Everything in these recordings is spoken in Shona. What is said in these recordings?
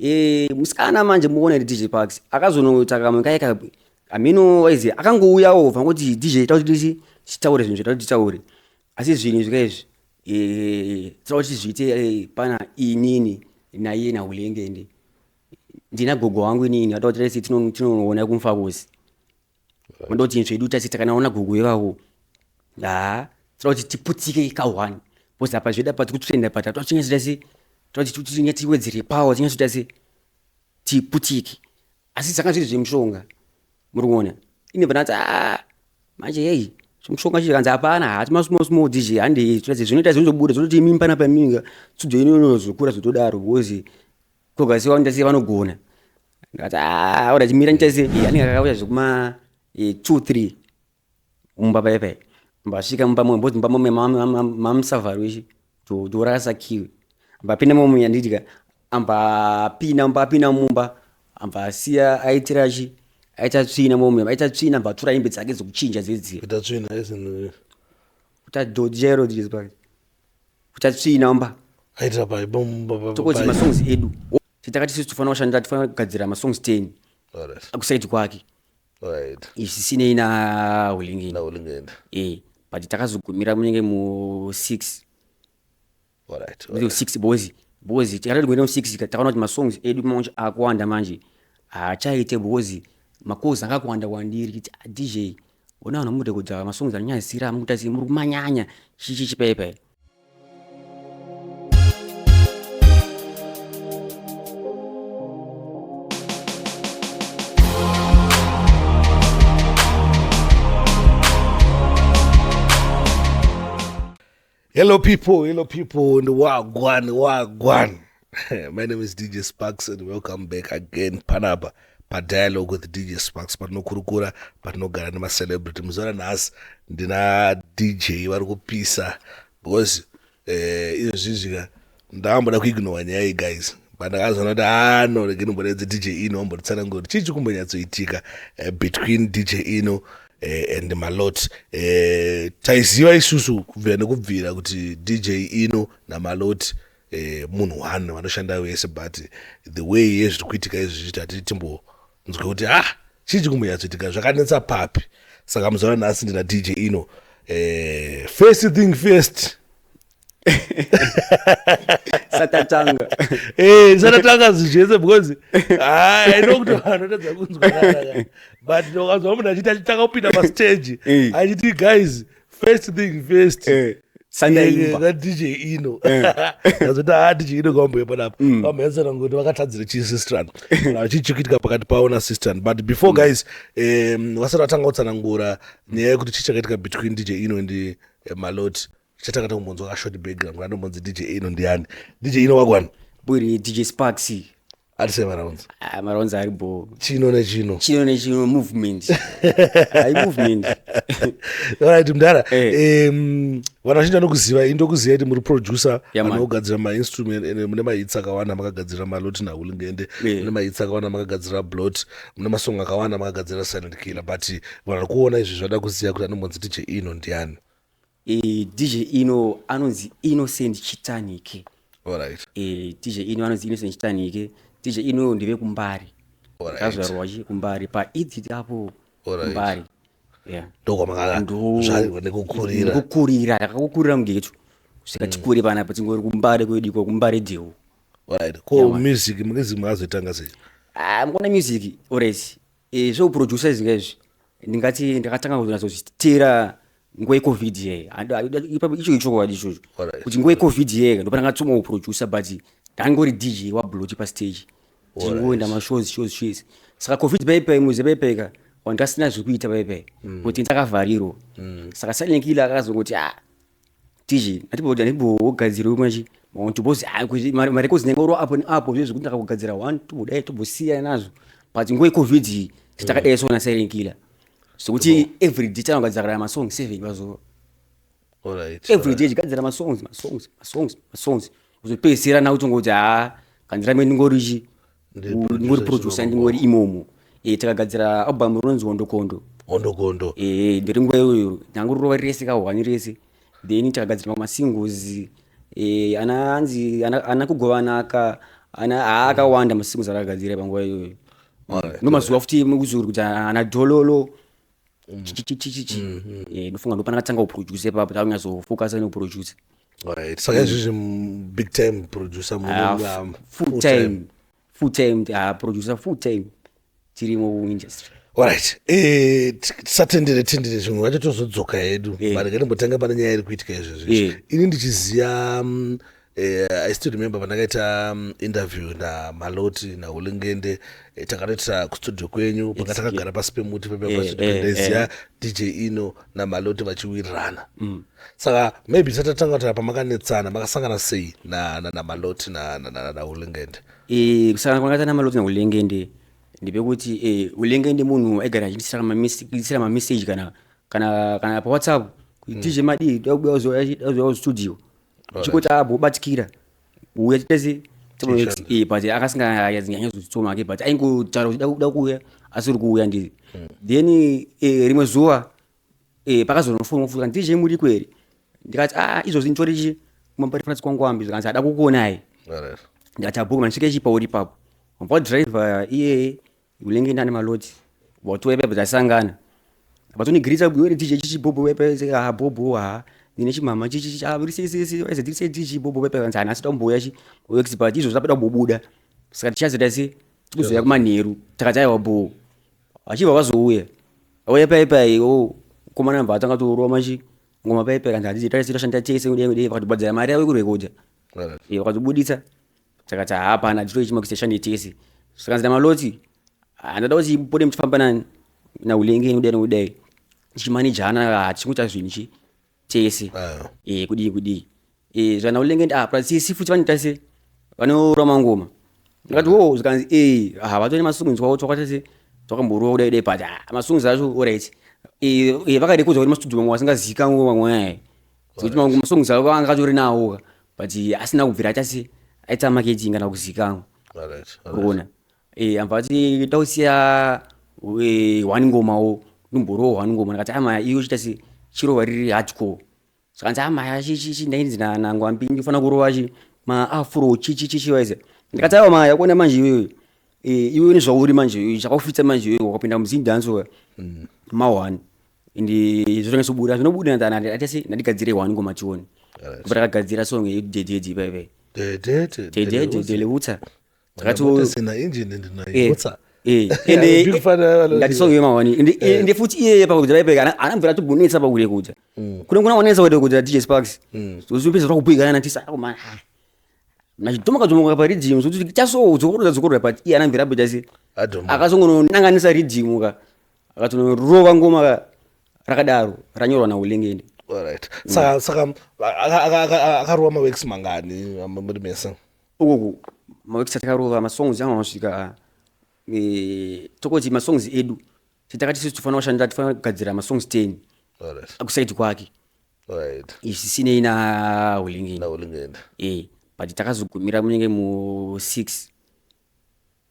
Eh, musikana manje muona iri DJ Parks akazonoita kamwe kaye ka ameno waizi akangouyawo vangoti DJ tauti tichi titaure zvinhu zvatauti titaure asi zvinhu izvi kaizvi eh, tinoda kuti zviite eh, pana inini naiye naulengende ndina gogo wangu inini vada kuti taisi tinonoona kumfakosi vanoda kuti zvedu taisi takanaona gogo ivavo haa tinoda kuti tiputike ka one because apa zvedu apa tikutrenda pa tatoda tinyatsoita toda kuti tiwedzere power tinyatsoita se tiputike asi zvanga zviri zvemushonga muri kuona ine panati a manje hei chimushonga chichi kanzi hapana hati masmall small dj handei toratidza zvinoita zvinozobuda zvototi imi pana paminga studio ino inozokura zvotodaro because koga se vanoita se vanogona ndikati a ora chimira ndiita se anenge akauya zvekuma 2 3 mumba paya paya mbasvika mumba moyo because mumba moyo mamusavharwe chi torasa kiwi ambapinda momuya ndidya ambapinda mbapinda mumba ambasiya aitira chi aita tsvina momuya aita tsvina ambatura hembe dzake dzekuchinja dzedziya kuita tsvina kuita dojero kuita tsvina mumba aitira pai tokoti masongs edu takati sisi tofanira kushanda tofanira kugadzira masongs 10 akusaidi kwake Right. Isisinei na Hulengende. Na Hulengende. Eh, but takazogumira munenge mu 6. Alright. All right. 6 boys. Boys tikati kuenda mu 6 takaona kuti masongs edu manje akuwanda manje. Haachaite boys makozi anga kuwanda kwandiri kuti ah, DJ ona vanhu murekodza masongs anonyanyisira mukuita sei muri kumanyanya chichi chipepe. Hello people, hello people, and wagwan, wagwan. My name is DJ Sparks and welcome back again panapa padialogue with DJ Sparks patinokurukura patinogara nemacelebrity. Muzuva ranhasi ndina DJ vari kupisa because eh, izvozvizvi ka ndakamboda kuignora nyaya iyi guys but ndakazoona kuti ah no rege ndimbodaidze dj ino vambotitsanangura kuti chii chikumbonyatsoitika eh, between dj ino eh, and malot eh, taiziva isusu kubvira nekubvira kuti dj ino namalot eh, munhu one vanoshanda vese but the way yezviri kuitika izvi zvichiti hatiti timbonzwe kuti ah chii chikumbonyatsoitika zvakanetsa papi saka muzuva ranhasi ndina dj ino eh, first thing first satatanga eh, satatanga zvinhu zvese because ah, ino kuti vanhu vanotadza kunzwanana but ukanzwa munhu achiti achitanga kupinda pastage eh. achiti guys first thing first eh. sandaimba dj ino ndazoti haa dj ino kwamboye panapa mm. vamboyatsana kuti vakatadzira chii sistran chii chikuitika pakati pavo nasistran but before mm. guys vasati vatanga kutsanangura nyaya yekuti chii chakaitika between dj ino and eh, malot chatanga takumbonzwa kashort background kuti anombonzi dj ino ndiani dj ino wagwana buri dj sparks Ari sei marounds? Ah, marounds ari bho. Chino nechino. Chino nechino movement. Hai movement. Alright mdara. Eh. Vanhu vazhinji vanokuziva, ini ndokuziva kuti muri producer Yeah, man. anogadzira mainstrument ene mune mahits akawanda makagadzira maloti nahulungende Yeah. mune mahits akawanda makagadzira blot mune masong akawanda makagadzira silent killer but vanhu vari kuona izvi zvada kuziva kuti anombonzi dj ino ndiani E, DJ Ino anonzi Innocent Chitanike. Alright. E, DJ Ino anonzi Innocent Chitanike. DJ Ino ndeve kuMbare. Alright. Ndakazvarwa chi kuMbare pa Edith apo Alright. kuMbare. Yeah. Ndokwamakazvarirwa nekukurira. Nekukurira, ndakakukurira mugeto. Kusvika tikure panapa tingori kuMbare kwedu iko kuMbare Dhewu. Alright. Ko Yeah, man. music music makazoitanga sei? Ah, mukona music alright. Eh, zveuproducer izvi ngaizvi ndingati ndakatanga kuzonyatsozviteera nguva yecovid yeye icho ichokwadi ichocho kuti nguva yecovid yeye ndopandakatsoma kuproducer but ndangori dj wabloti pastage ndichingoenda mashows shows shows saka covid paipai muze paipaika vanhu tasina zvekuita paipai mm. kuti ndakavharirwa mm. saka silent killer akazongoti ah tizvi andibogadzira manje mauntu because ah, marecords ndenge oro apo neapo zve zvekuti ndakakugadzira one tobodai tobosiyana nazvo but nguva yecovid iyi takadai sona silent killer sokuti every day tanogadzira kana masong seven pazuva every day chigadzira masongs masongs masongs masongs kuzopedzisira na kutongoti haa kandirambe ndingorichi ndingori producer ndingori imomo e, takagadzira album rinonzi hondokondo hondokondo e, ndiri nguva iyoyo ndangorova rese kahwani rese then takagadzira mamwe masingles e, ana anzi ana, ana kugovanaka Ana akawanda masingles akagadzira panguva iyoyo. Nomazuva futi mukuzuru kuti ana Dhololo chichichichichi. Ndofunga ndopana katanga kuproduce ipapo, takunyatsofocusa nekuproduce. Alright, saka izvizvi big time producer Ah, full time, full time, producer full time, tirimo muindustry. Alright, tisatendere tendere zvimwe vacho, tozodzoka hedu. But ngatimbotanga pane nyaya iri kuitika izvezvi. Ini ndichiziva, I still remember pandakaita interview naMaloti naHulengende, takatoitira kustudio kwenyu, panga takagara pasi pemuti. Ndaiziva DJ Ino naMaloti vachiwirirana. Saka maybe tisati tatanga kutaura pamakanetsana, makasangana sei naMaloti naHulengende? Kusangana kwakaita naMaloti naHulengende ndepekuti Hulengende munhu aigara achiisira mameseji kana paWhatsApp kuti, "DJ, madii? Dauya kustudio." Chikuti abobatikira uya tese. But akasinganyanyozotoma ke, but aingotaura kuti da kuuya, asiri kuuya ndiri. Then rimwe zuva pakazonofona futi, "DJ, muriko here?" Ndikati, "A, izvozvi nditori chi kumapari kwangu." Zvikanzi, "Ada kukuonai." Ndikati, "Abhuku mandisvike chipa uri ipapo." Wabva driver iyeye Ulenge ndane Maloti watoya pepa, tasangana, vatonigirisa bwere, "DJ chichi bobo pepe." "Ha, bobo, ha, ndine chimama chichi ah, uri sei sei sei?" "Aize tiri sei DJ bobo pepe." Kanzi, "Hanasi tomboya chi works, but izvozvo tapeda kumbobuda, saka tichazoita se tikuzoya kumanheru." Takati, "Aiwa, bo." Vachibva vazouya, auya paipai o komana, bva atanga torova machi ngoma paipai. Kanzi, "Handiti taisi tashanda tese kudai kudai?" Vakatobhadhara mari yavo yekurekodha. Vakatobuditsa. Takati, "Hapana, titoi chimakisi tashande tese." Zvikanzi naMaloti, "Handada kuti mupode muchifamba nani naUlenge kudai nekudai, tichimanijana, hatichikuita zvinhu chi tese." Kudii kudii, zvana Ulenge ndi ah, sisi futi vanoita se vanorova mangoma. Ndikati, "Wo." Zvikanzi, ha, vatone masongs wavo, twakaita se twakamborova kudai dai, but masongs acho alright. Vakarekodza kuti mastudio mamwe asingazikanwe mamwe aya, sekuti mamwe masongs avo anga atori nawo ka, but asina kubvira aita se aita marketing kana kuzikanwa. Kuona ambva ati tausiya one ngomawo, ndomborowa one ngoma. Ndikati, "Ama iyo chita se chirova riri hardcore." Zvakanzi, "Ama chichi ndainzi naNgwambi ndinofanira kurova chi maafro chichi chichi waize." Ndikati, "Aiwa, maya kuona manje iwewe, iwewe nezvauri manje chakakufitsa manje, iwewe wakapinda muZimdancehall ma1 ende zvotonyatsobuda zvinobuda." Ati se ndandigadzire one ngoma tione. Kubva takagadzira song yedededi paipai, "Dedede Delewutsa." Takatosina engine ndinoibutsa. Ende Big fan ya ngati song yemawani. Ende futi iyeye pakuti paipai ana mvura tobonetsa pakurekodha, kune wanetsa kurekodha DJ Sparks, zopedza twakubhigana tisa man nachidhomoka dhomoka pariddim, zvokuti chaso dzokorora dzokorora, but iye ana mvura abhoita se Adhomoka. Akazongonanganisa riddim ka, akatonorova ngoma ka rakadaro ranyorwa naUlengende. Alright, saka akarova maworks mangani muri mese? Ukuku maworks atakarova, masongs anga masvika, tokoti masongs edu titakati sisi tofanira kushanda, tofanira kugadzira masongs 10 akusaidi kwake, isisinei naUlengende. NaUlengende. But takazogumira munenge mu6.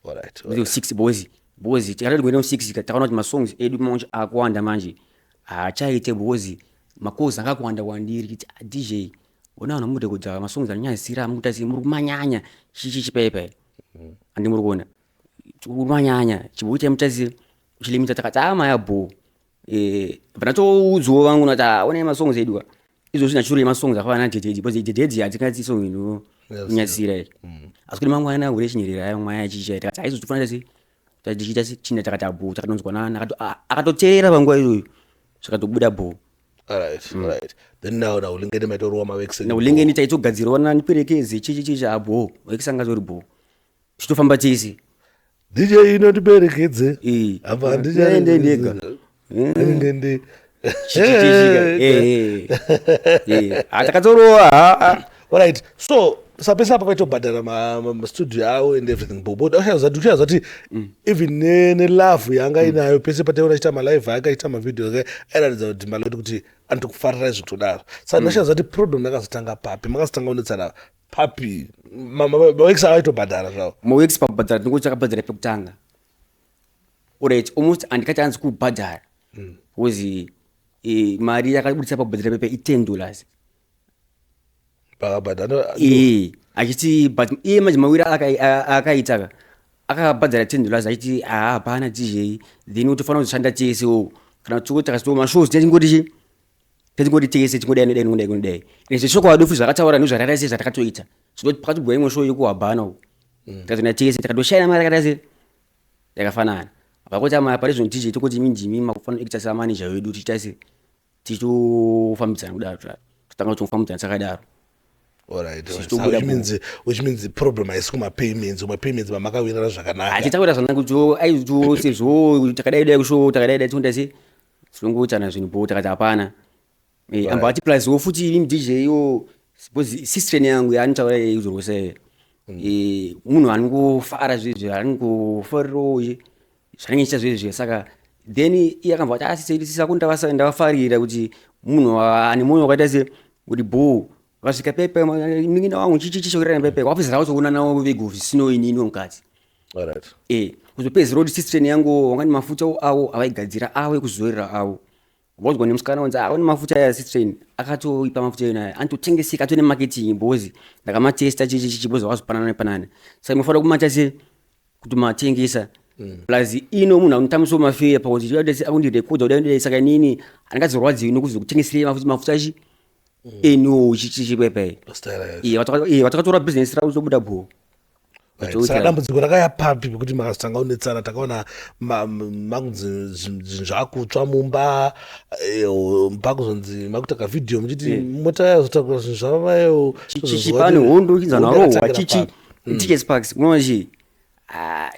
6 because tikatati kuenda mu6, takaona kuti masongs edu manje akuwanda manje, haachaite, because makozi anga akuwanda kwandiri kuti, "Ah, DJ, ona vanhu murekodha masongs anonyanyisira, mukuita sei, muri kumanyanya chichi chipaipai, handi muri kuona kumanyanya chiboita mutasi uchilimita." Takati, "Ama yabho." Bva vangu nati, "Ah, onai masongs edu ka izvozvi nachuru yemasongs akafanana naDhedhedhi, because Dhedhedhi hatingati song inonyanyisira iri, asi kuti mamwe ana hure chinyerera aya, mamwe aya chichi." Takati, "Aizvo tofanira sei tichiita se chinda." Takati, "Abo." Takatonzwa nana akatoteerera panguva iyoyo, zvikatobuda bho. Alright, then now naUlengende maitorova maworks? NaUlengeni taitogadzirawo naniperekezi chichi chichi, abo works anga atori bho, tichitofamba tese. "DJ inondiperekedze." Apa Ende ndega. Ndingende. Takatorowa. Alright, so sapese apa vaitobhadhara mastudio avo and everything, but ushaziva kuti even nelove yanga inayo pese pataiona achiita malive ake, achiita mavideo ake, airatidza kuti Maloti kuti anotokufarira zvekutodaro. Saka ndashaziva kuti problem yakazotanga papi, makazotanga kunetsana papi? Maworks avo aitobhadhara zvavo. Maworks pakubhadhara, tinongoti takabhadhara pekutanga, alright, almost handikati hanzi kubhadhara, because mari yakabudisa pakubhadhara pepe i$10. Pakabhadhara. Achiti but iye manje mawira akaita ka akabhadhara $10 achiti haa hapana DJ, then utofanira kuzoshanda tese wo kana toko takazito mashows tingoti chi tingoti tese tingodai nodai nodai nodai. Ende zvechokwadi futi zvakataura ndozvakaita se zvatakatoita zvinoti pakatobva imwe show yekuhabhana uko tikatoenda tese tikatoshaina mari yakaita se yakafanana. Vakuti ama pari zvino DJ tokoti imi ndimi makufanira kuita samanager wedu tichiita se tichitofambidzana kudaro totanga kutofambidzana takadaro. Which means problem haisi kumapayments, kumapayments mamakawirana zvakanaka. Hatitawira zvakanaka kuti aito sezvo takadai dai kushow takadai dai tinoita se tinongoitana zvinhu bo takati hapana. Amba ati plus wo futi ini DJ yo suppose sister yangu yaanotaura izorwesa munhu anongofara zvezve anongofarirawo zvanenge chiita zvezve saka then iye akambva kuti asi sisi ako ndavafarira kuti munhu ane mwoyo wakaita se kuti bhoo vakasvika pepe munin'ina wangu chichichichokerana pepe wapedzera kutoona navo vego zvisino inini mukadzi. Kuzopedzera kuti sister yangu wanga mafuta awo avaigadzira awo ekuzorera awo vaudzwa nemusikana wanzi aone mafuta aya sister akatoipa mafuta aya anototengeseka atone marketing because ndakamatesta chichichichi because wakazopanana nepanana saka inofanira kumata se kuti matengesa. Plus ino munhu anotambisa mafeya pakuti akundirekodha kudai saka inini handingazorwadziwi nekuzokutengeserei mafuta achi eniwo chichichipepe vatakatora business ravo zobuda bho. Saka dambudziko rakaya papi pekuti makazotanga kunetsana? Takaona makunzi zvinhu zvakutsva mumba, pakuzonzi makuita kavhidhiyo muchiti mota yazotakura zvinhu zvavavayo. Chichi pane hondo chinzanarohwa chichi DJ Sparks unoona chi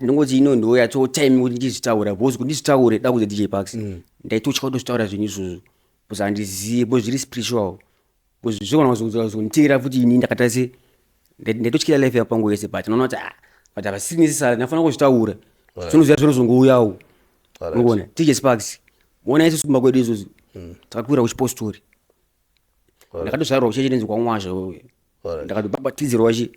ndongoti ino ndo yato time kuti ndizvitaura because kuti ndizvitaure da kuudza DJ Sparks ndaitotya kutozvitaura zvinhu izvozvo because handizive because zviri spiritual because zvinogona kuzonditeera futi ini ndakaita se ndaitotyira life yapangu yese but unoona kuti but havasiri necessary ndafanira kuzvitaura zvinoziva zvinozongouyawo. Unoona DJ Sparks muona isusu kumba kwedu isusu takakwira kuchipostori ndakatozvarwa kuchechi inonzi kwaMwazha ndakatobhabhatidzirwa chi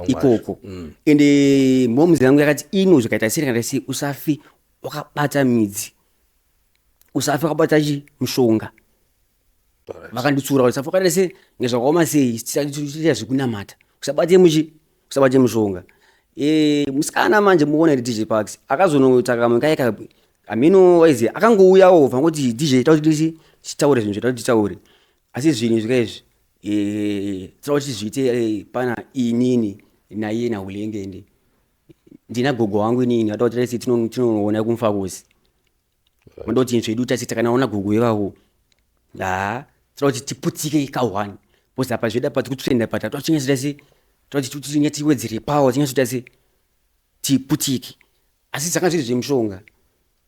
ikoko ende moms yangu yakati ino zvikaita sei kana sei usafi wakabata midzi usafi wakabata chi mushonga vakanditsura kuti usafi wakabata sei ngezvakaoma sei tiita zvekunamata usabate muchi usabate mushonga. Musikana manje muone DJ Sparks akazonoita kamwe kaika ameno waizi akangouyawo vangoti DJ takuti titaure zvinhu zvatakuti titaure asi zvinhu izvi kaizvi tinoda kuti zviite pana inini naiye naHulengende ndina gogo wangu inini atoda kuti tese tinoona kumfakosi vanoda kuti zvedu tase takanaona gogo ivavo haa tinoda kuti tiputike ka1 because apa zvedu apa tikutrenda pa tatoda tinyatsoita se toda kuti tiwedzere power tinyatsoita se tiputike asi zvanga zviri zvemushonga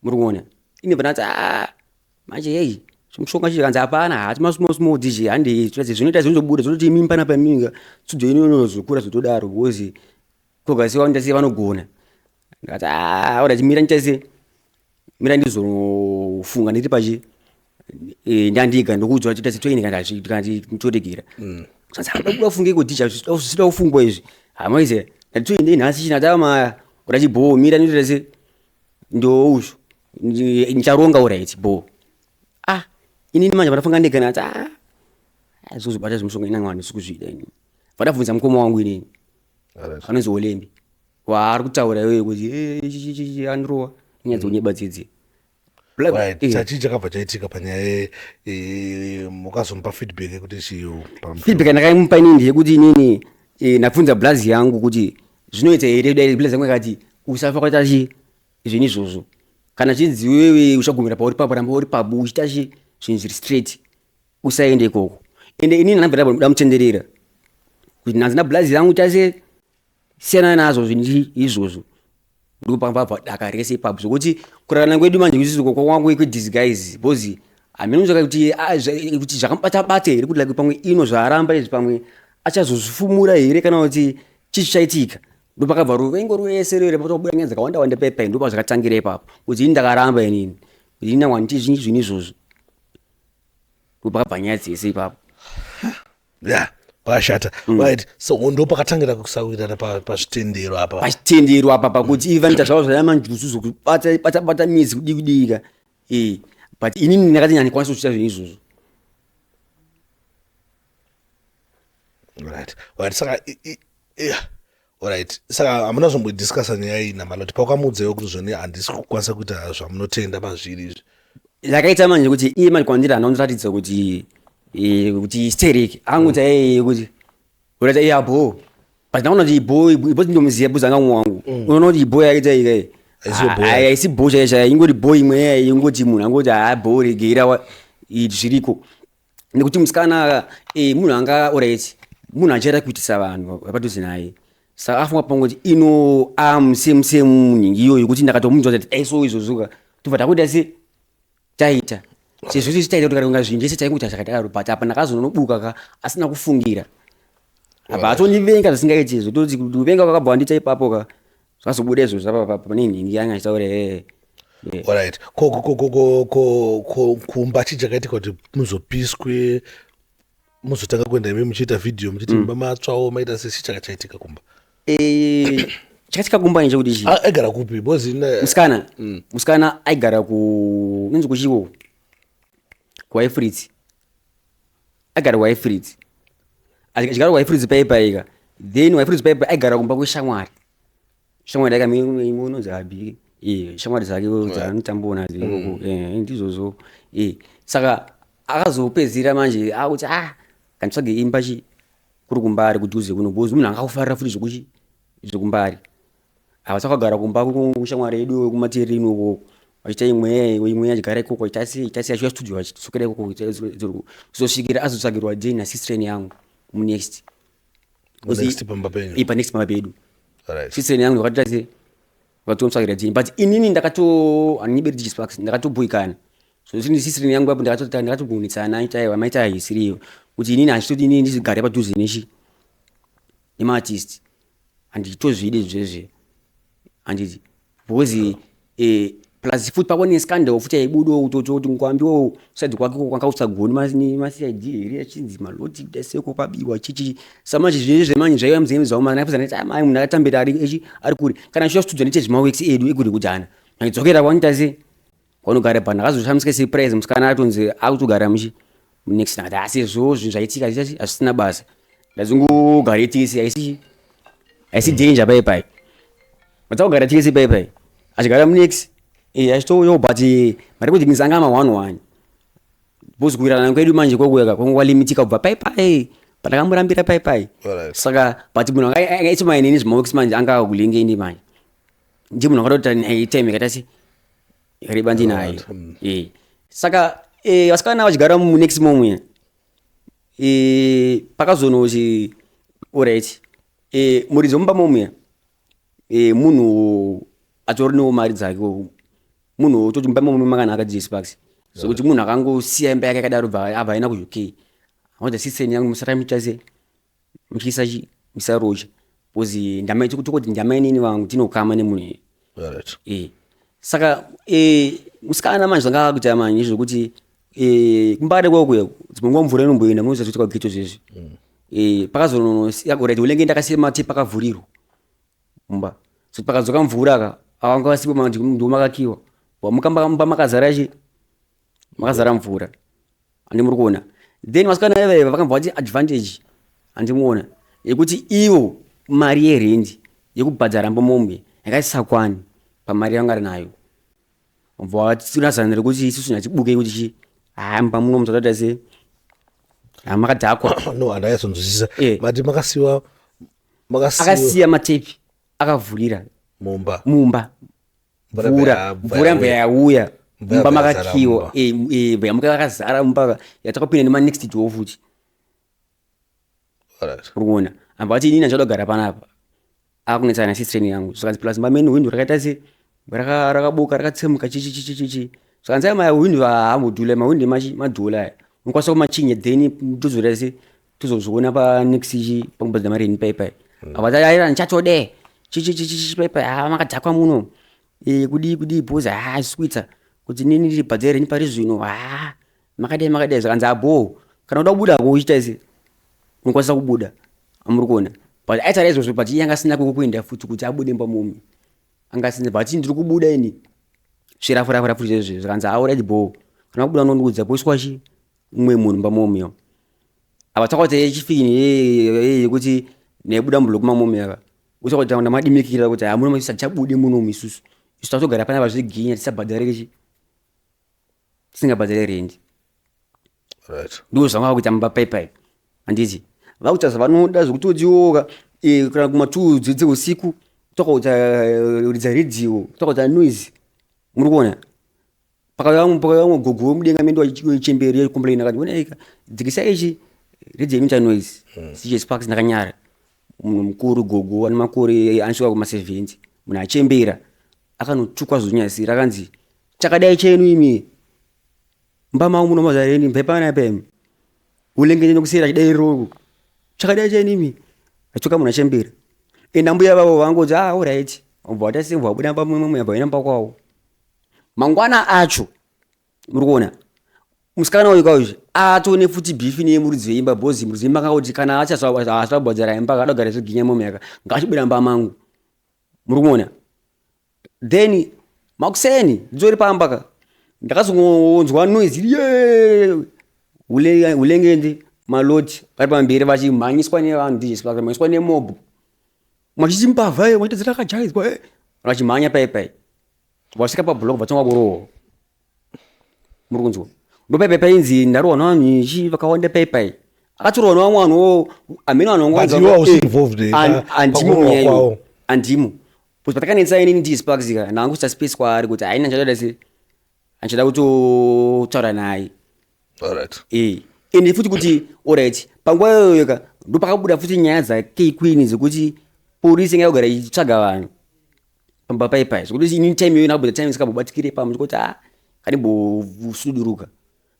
muri kuona ine panati manje hei chimushonga chichi kanzi hapana hati masmall small DJ handei zvinoita zvinozobuda zvinoti imi panapa minga studio ino inozokura zvotodaro because kogasiwa vanoita sei vanogona ndikati oda chimira ndiita sei mira ndizofunga ndiri pachi ndandiga ndokuudzwa kuti tasi toini kana nditoregera sasa kuda kufunga iko DJ zvisida kufungwa izvi hamaise ndatoende nhasi china tama oda chibho mira nditoita sei ndousho ndicharonga alright bho inini manje vandafunga ndega ndati zvozobata zvemushonga inanga vanhu sikuzvida inini vandabvunza mukoma wangu inini anonzi Olembi waari kutaura iyoyo kuti andirowa nyaya dzekunyeba dzidzi. Chachii chakabva chaitika panyaya mukazomupa feedback yekuti chiyo? Feedback ndakaimupa inini ndeyekuti inini ndabvunza blazi yangu kuti zvinoita here dai blazi yangu yakati usafa kwaita chi zvinhu izvozvo kana chinzi wewe uchagumira pauri papo ramba uri papo uchiita chi zvinhu zviri straight usaende ikoko ende inini ndabva ndamutenderera kuti nhanzi nablazi yangu tase siyana nazvo zvinhu izvozvo ndopambabva daka rese ipapo zvokuti kurarana kwedu manje isusu kwangu kwedisguise because hameno kuti kuti zvakamubata bata here kuti like pamwe ino zvaaramba izvi pamwe achazozvifumura here kana kuti chii chichaitika ndopakabva ruvengo rwese rwere patobuda nyaya dzakawanda wanda pepe ndopa zvakatangira ipapo kuti ini ndakaramba inini kuti ini ndangwaniti zvinhu zvinhu izvozvo ndopakabva nyaya dzese ipapo. Ya, pakashata. Right, so ndo pakatangira kusawirirana pazvitendero apa. Pachitendero apa pakuti ivi vanoita zvavo zvaya manjuzu zvokubata bata bata midzi kudii kudika but inini ndakati nyandikwanisa kuchiita zvinhu izvozvo. Right, saka Yeah, alright. Saka hamuna zombodiscussa nyaya iyi naMaloti pakamuudzewo kuti zvoni handisi kukwanisa kuita zvamunotenda pazviri izvi? Zvakaita manje kuti iye manje kwandiri haana kundiratidza kuti kuti stereki anguti kuti uraita iya bho, but ndaona kuti ibho ibho ndinomuziva bhuzi anga mumwe wangu. Unoona kuti ibho yakaita ika. Haisiyo bho. Haisi bho chaiyo chaiyo, ingori bho imwe ingoti munhu angoti haa bho regeira zviriko. Nekuti musikana munhu anga alright, munhu achaita kuitisa vanhu vapadhuze naye, saka afunga pamwe kuti ino same same nhingi iyoyo kuti ndakatomunzwa kuti aiso izvozvo ka tobva takuita se taita sezvo tisi taita kuti karonga zvinhu chese taingoita zvakadaro. But apa ndakazonobuka ka asina kufungira apa atondivenga zvisingaiti izvo, toti kuvenga kwakabva wandiita ipapo ka zvazobuda izvozvo apa pane nhingi yanga achitaura Alright, ko kumba chii chakaitika kuti muzopiswe, muzotanga kuenda imi muchiita vhidhiyo muchiti mumba matsvawo maita sei? Chii chakachaitika kumba? Chakaitika kumba nechekuti chii? Ah, aigara kupi? Because Musikana, musikana aigara ku inonzi kuchiwo kuWaifritz, aigara kuWaifritz, achigara kuWaifritz paipaika. Then Waifritz paipa aigara kumba kweshamwari, shamwari yake imwe inonzi Abi, shamwari dzake dzaanotambawo nadzo ikoko. Ndizvozvo. Saka akazopedzera manje akuti ah, kanditsvage imba chi kuri kuMbare kudhuze kuno, because munhu anga kufarira futi zvekuchi zvekuMbare. Ava takagara kumba kushamwari yedu kumatereni uko, vachiita imwe imwe, achigara ikoko achiita sei achiita sei, achiuya studio achidzokera ikoko, kuzosvikira azotsvagirwa den nasister yangu munext. Next pamba penyu? Panext pamba pedu. Sister yangu ndakatoita sei, vakatomutsvagira den, but inini ndakato handiberi DJ Sparks, ndakatobhuikana. So sini sister yangu apo ndakatogunitsana aita maita haisiriyo kuti inini handitoti inini ndizigare padhuze nechi nemaartist, handitozvidi zvezve, handiti? Because plus futi pako nescandal futi yaibudawo kutoti ngwambiwo side kwake kwanga kusagoni maCID here achinzi Maloti daseko pabiwa chichi. Samanje zvinhu zvemanje zvaiva mudzimwe dzavo mari napedza ndati amai munhu akatambira ari echi ari kure kana achiuya studio ndiite zvimaworks edu ekuri kudhana aidzokera kwanoita sei kwanogara pa. Ndakazoshamisika surprise musikana atonzi akutogara muchi next. Ndakati asi izvo zvinhu zvaitika hazvisina basa, ndazongogara tese, haisi danger pai pai matakugara tese pai pai achigara munext achitouyawo, but marecordings anga ama one one because kuwirirana kwedu manje kwekuweka kwanga kwalimitika kubva pai pai pandakamurambira pai pai. Saka but munhu anga inini zvimaworks manje anga kulingeni manje ndiye munhu akatoti naye time yakaita se yakareba ndinaye. Saka vasikana vachigara munext momwe pakazonoti alright, muridzi wemumba momuya munhu atorinewo mari dzake, munhu wototi mumba momuya makanaka DJ Sparks, sokuti munhu akangosiya imba yake yakadaro bva abva aenda kuUK audza sister yangu musara muita se muchiisa chi musaroja because ndamai tokoti ndamainini vangu tinokama nemunhu. Saka musikana manje zvanga akuita manje zvokuti kuMbare kwakuya dzimwe nguva mvura inomboenda munoziva zvekuti kwageto zvezvi. Pakazono ulenge ndakasiya matepi akavhurirwa mumba, so pakadzoka mvura ka avanga vasipo manje ndo makakiwa mukamba mumba makazara chi makazara mvura, handi muri kuona? Then vasikana ivaiva vakambva vati advantage, handimuona, yekuti ivo mari yerendi yekubhadhara mbomombe yakaisakwani pamari yavanga ari nayo, bva vatirasana rekuti isusu nyatibuke kuti chi haa mumba muno musatoita se hamakadhakwa. No, handaizodzwisisa. Mati makasiwa makasiwa Akasiya matepi akavhurira mumba. Mumba. Mvura mvura mvura mvura mvura yauya Mvura mumba yabva yazara makakiwa mumba. Yamuka yakazara mumba yatakapinda nemanext door futi. Uri kuona amba vati inini handichada kugara panapa, akunetsana nasister yangu. Zvikanzi plus mba menu hwindo rakaita se rakaboka rakatsemuka chichi chichi chichi. Zvikanzi aya mahwindo haambodhula, mahwindo emachi madhula aya unokwanisa kumachinja, then tozoita se tozozviona panext chi pakubhadhara mari yeni pai pai. Avati aira ndichatode chichi chichi chichi pai pai haa makadhakwa muno kudii kudii bhozi haa sikuita kuti nini ndibhadhare renyu pari zvino haa makadai makadai. Zvakanzi abo kana uda kubuda hako uchiita se unokwanisa kubuda, amuri kuona? But aitaura izvozvo, but iye anga asina kwekuenda futi kuti abude mumba momi anga asina, but ndiri kubuda ini svirafu rafu izvezvi. Zvakanzi alright bo, kana kubuda unondiudza poiswa chi umwe munhu mumba momiyo. Apa takaita yechifini yekuti Ndaibuda mublock mamomo yaka. Usa kuti ndamadimikira kuti hamuna maisa tichabude munomu isusu. Isu tatogara panapa zveginya tisabhadhare chi. Tisingabhadhare rent. Ndizvo zvanga vakuita mumba paipai. Handiti. Vakuita zvavanoda zvekutotiwoka kana kuma2 dzeusiku tokakuita ridza radio, tokakuita noise. Muri kuona? Pakauya pakauya gogo wemudenga mendo wechemberi yecomplain akati ona ika dzikisa ichi radio inoita noise. DJ Sparks ndakanyara. Munhu mukuru gogo ane makore anosvika kuma 70 munhu achembera akanotukwa zvonyasira akanzi chakadai chenu imi mumba mangu muno mazareni mbepana pemi ulenge nokusera chidairiro chakadai chenu imi achoka munhu achembera enda mbuya vavo vangoti ah alright ubva watasimba wabuda pamwe mwe vaenda kwavo mangwana acho muri kuona musikana uyu kauyu atone futi beef nemuridzi weimba bhozi muridzi weimba akangoti kana achasabhadhara imba akada kugara zveginya momo yaka ngachibuda mumba mangu muri kuona then makuseni nditori pamba ka ndakazongonzwa noise iri ulengende maloti vari pamberi vachimhanyiswa nevanhu DJ Sparks vachimhanyiswa nemob machiti mbavha iyo machiti dzakajaidzwa vachimhanya pai pai vasvika pablock vatanga kurohwa muri kunzwa ndopaipai painzi ndarohwa nevanhu ichi vakawanda paipai akatorohwa nevamwe vanhuwo hamene vanhu But you are also involved, andimo pakurohwa munyaya kwawo. iyo andimo because patakanetsa inini DJ Sparks ka ndanguisa space kwaari kuti haina ndichada se andichada kutotaura naye Alright. Ende futi kuti alright panguva iyoyo ka ndopakabuda futi nyaya dzaK Queen dzekuti polisi inga kugara ichitsvaga vanhu pamba paipai zvekuti inini time iyoyo ndakabuda time isingambobatikire pamwe ndikuti ah kandimbosuduruka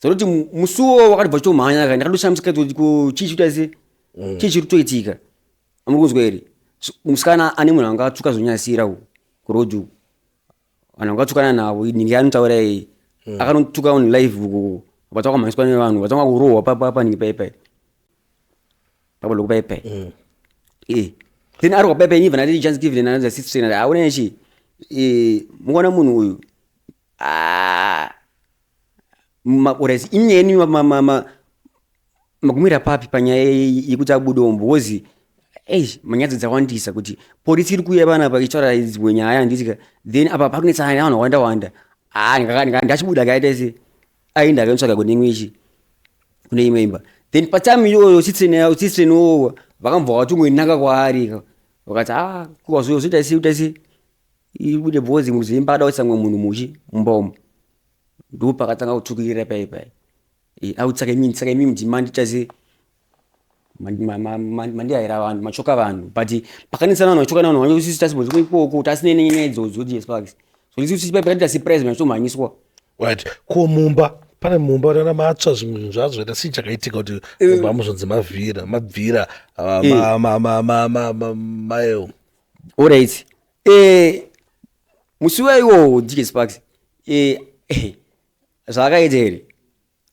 zvakuti musuwo wakatibva chitomhanya ka ndakatoshamisika kuti ko chii chikuita se chii chiri kutoitika amuri kunzwa here musikana ane munhu anga atsvuka zvonyasira uku kuroad uku vanhu vangatukana navo ninge anotaura iyi akanotuka on live uku vatanga kumhanyiswa nevanhu vatanga kurohwa paninge paipai pablock paipai then ari paipai inibva ndati chance given another sister ndati aona ichi mukaona munhu uyu ah alright inyaya yenyu magumira papi panyaya yekuti abude because ei manyaya dzawandisa kuti polisi iri kuuya panapa ichitaura dzimwe nyaya handitika then apa pakunetsana nevanhu vakawanda wanda ah ndachibuda kaita se aenda akanotsvaga kune imwe ichi kune imwe imba then patime iyoyo sisirenowo vakambva vatongoinaka kwaari vakati ah kuwazoita sei uita sei ibude bhozi muzimba ada kuisa mumwe munhu muchi mumba umu ndo pakatanga kutukirira pai pai autsaka imini tsaka imini ndimandita sei mandihayira vanhu machoka vanhu but pakanetsana vanhu vachoka navanhu vanhu isusu tasimboziko ikoko tasine nenyaya idzodzo DJ Sparks so isusu pakaita surprise machitomhanyiswa Right. Ko mumba pane mumba rana matsva zvimwe zvinhu zvazvo zvaita sei chakaitika kuti mumba muzonzi mavhira mabvira maeo Alright musi waiwowo DJ Sparks zvaakaita here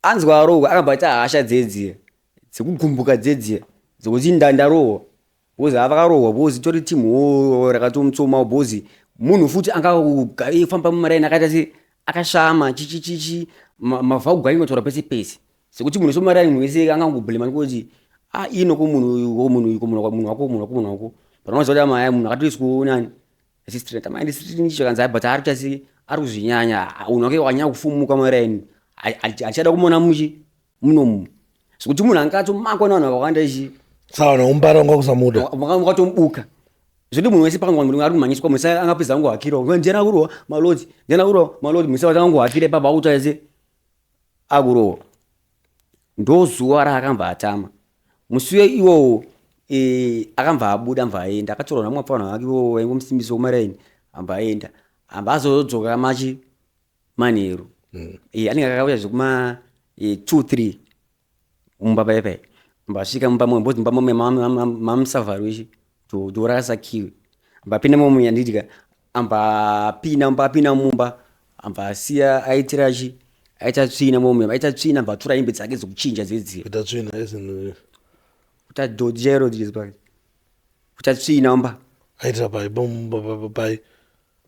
anzwa arohwa akabva aita hasha dzedziya dzekugumbuka dzedziya dzekuti ndandarohwa bhozi avakarohwa bhozi tori timu rakatomutsomawo bhozi munhu futi angafamba mumaraini akaita se akashama chichichichi mavhaugwa aingotaura pese pese sekuti munhu wese mumaraini munhu wese angangobhulema kuti ah ino ko munhu uyu ko munhu uyu ko munhu wako munhu wako munhu wako munhu wako but unoziva kuti amaya munhu akatoiswa nani assistant amai ndisitini chakanzi but ari kuita sei ari kuzvinyanya unhu wake wakanyanya kufumuka maraini achada kumuona muchi munomu zvekuti munhu anga atomakwa nevanhu vakawanda ichi saka vanhu vekumbara vanga kusamuda vakatomubuka zvekuti munhu wese panga munhu ari kumhanyiswa munhu wese angapedza angohakira ndiana kurohwa malodzi ndiana kurohwa malodzi munhu wese vatanga angohakira ipapo akuita se akurohwa ndo zuva raakambva atama musi iwowo akambva abuda ambva aenda akatorwa namwe apfanha vake iwowo vaingomusimbisa kumaraini ambva aenda ambva azodzoka machi manheru anenge akauya zvekuma 2 3 mumba paipai mbasvika mumba mwe mbozi mumba mwe mamusavharwe ichi door rakasakiwe ambapinda momuya ndidya ambapinda mumba apinda mumba ambva asiya aitira chi aita tsvina momuya aita tsvina ambva atora hembe dzake dzekuchinja dzedziya kuita tsvina as in kuita dhodhi chairo kuita tsvina mumba aitira pai pai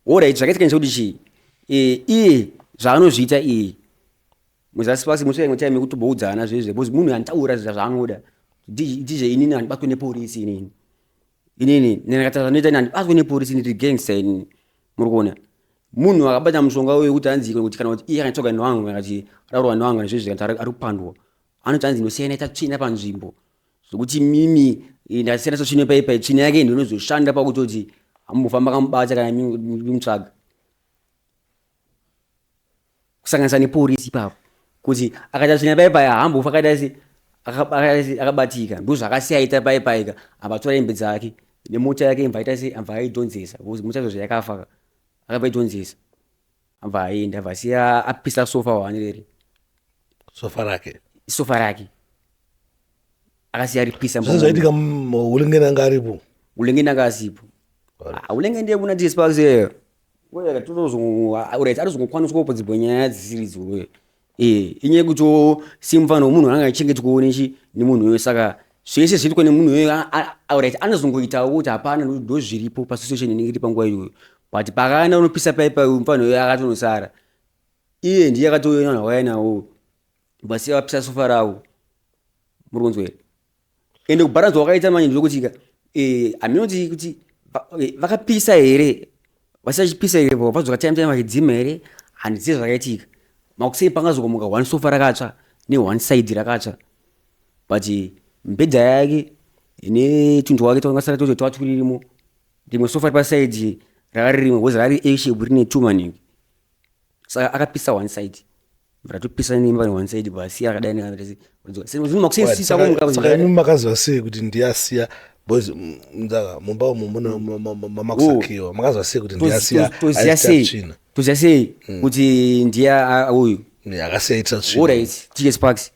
Alright zvakaitika ndechekuti chii iye zvaanozviita iye muzasi pasi musi time yekutoboudzana zvezve because munhu antaura zvaanoda DJ inini handibatwe nepolisi inini. Inini ndikataura zvanoita ini handibatwe nepolisi, ndiri gangster inini. Muri kuona? Munhu akabata mushonga uyu kuti hanzi kuti kana kuti iye akanyatsoga newangu kana kuti araurwa newangu kana zvezvi kana kuti ari kupandwa, anoti hanzi ndosiyana ita tsvina panzvimbo. Zvekuti mimi ndasiyana tsvina paipai, tsvina yake ndiyo inozoshanda pakutoti hamubofamba makamubata kana mutsvaga. Kusanganisa nepolisi ipapo kuti akaita tsvina paipai haambofa akaita se akabatika. Ndozvaakasiya aita paipai ka, abatora hembe dzake nemota yake imva aita se amva aidhonzesa because mota izvozvo yakafa ka, akabva aidhonzesa amva aenda, amva asiya apisa sofa wani rere sofa rake, sofa rake akasiya ripisa. Zvese zvaitika Ulengeni anga aripo? Ulengeni anga asipo. Ah, Ulengeni ndiye kuna DJ Sparks arikuzongokwaniswa kupa dzimwe nyaya dzisiri idzo. Inyaya yekuti semufana wemunhu anga achengetwawo nechi nemunhu uyo, saka zvese zviitwa nemunhu uyo alright anozongoitawo kuti hapana ndozviripo pasituation inenge iri panguva iyoyo, but paakaenda unopisa paipa mufana uyo akatonosara iye ndiye akatouya nevanhu vakauya navo vasiya vapisa sofa ravo. Muri kunzwa here? Ende kubharanzwa kwakaita manje ndezvekuti ka haminoti kuti vakapisa here, vasachipisa here, vadzoka time time vachidzima here, handizivi zvakaitika. Makuseni pangazokomuka one sofa rakatsva ne one side rakatsva, but mibhedha yake netunhu twake twangasara tocho twatwuririmo, rimwe sofa ripasaidi raka ririmwe because rari A shape rine two maningi, saka akapisa one side ratopisa nemba ne one side basiya rakadai. Saka imi makaziva sei kuti ndiyasiya? Because nzaka mumba umu mune mamakusakiwa, makaziva sei kuti ndiyasiya? Toziva sei, toziva sei kuti ndiye uyu akasiya itira tsvina? Alright, DJ Sparks,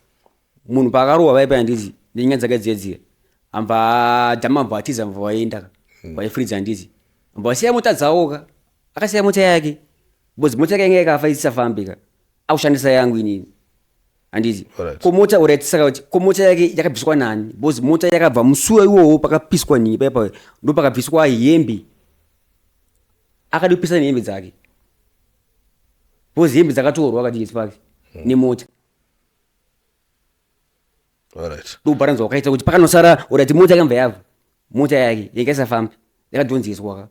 munhu paakarohwa vaipa handiti nenyaya dzake dziya dziya, ambva dhama ambva atiza, ambva vaenda vaifuridza handiti, ambva vasiya mota dzavo ka, akasiya mota yake because mota yake yanga yakafa isisafambi ka, akushandisa yangu inini handiti. Ko mota, alright, saka kuti ko mota yake yakabviswa nani? Because mota yakabva musuwa iwowo pakapiswa nhingi paipa ndo pakabviswa hembe, akadi kupisa nehembe dzake because hembe dzakatorwa akati Sparks nemota. Ndokubharanzwa kwakaita kuti pakanosara, alright, mota yakambva yabva, mota yake yanga isafambi yakadhonzeswa ka.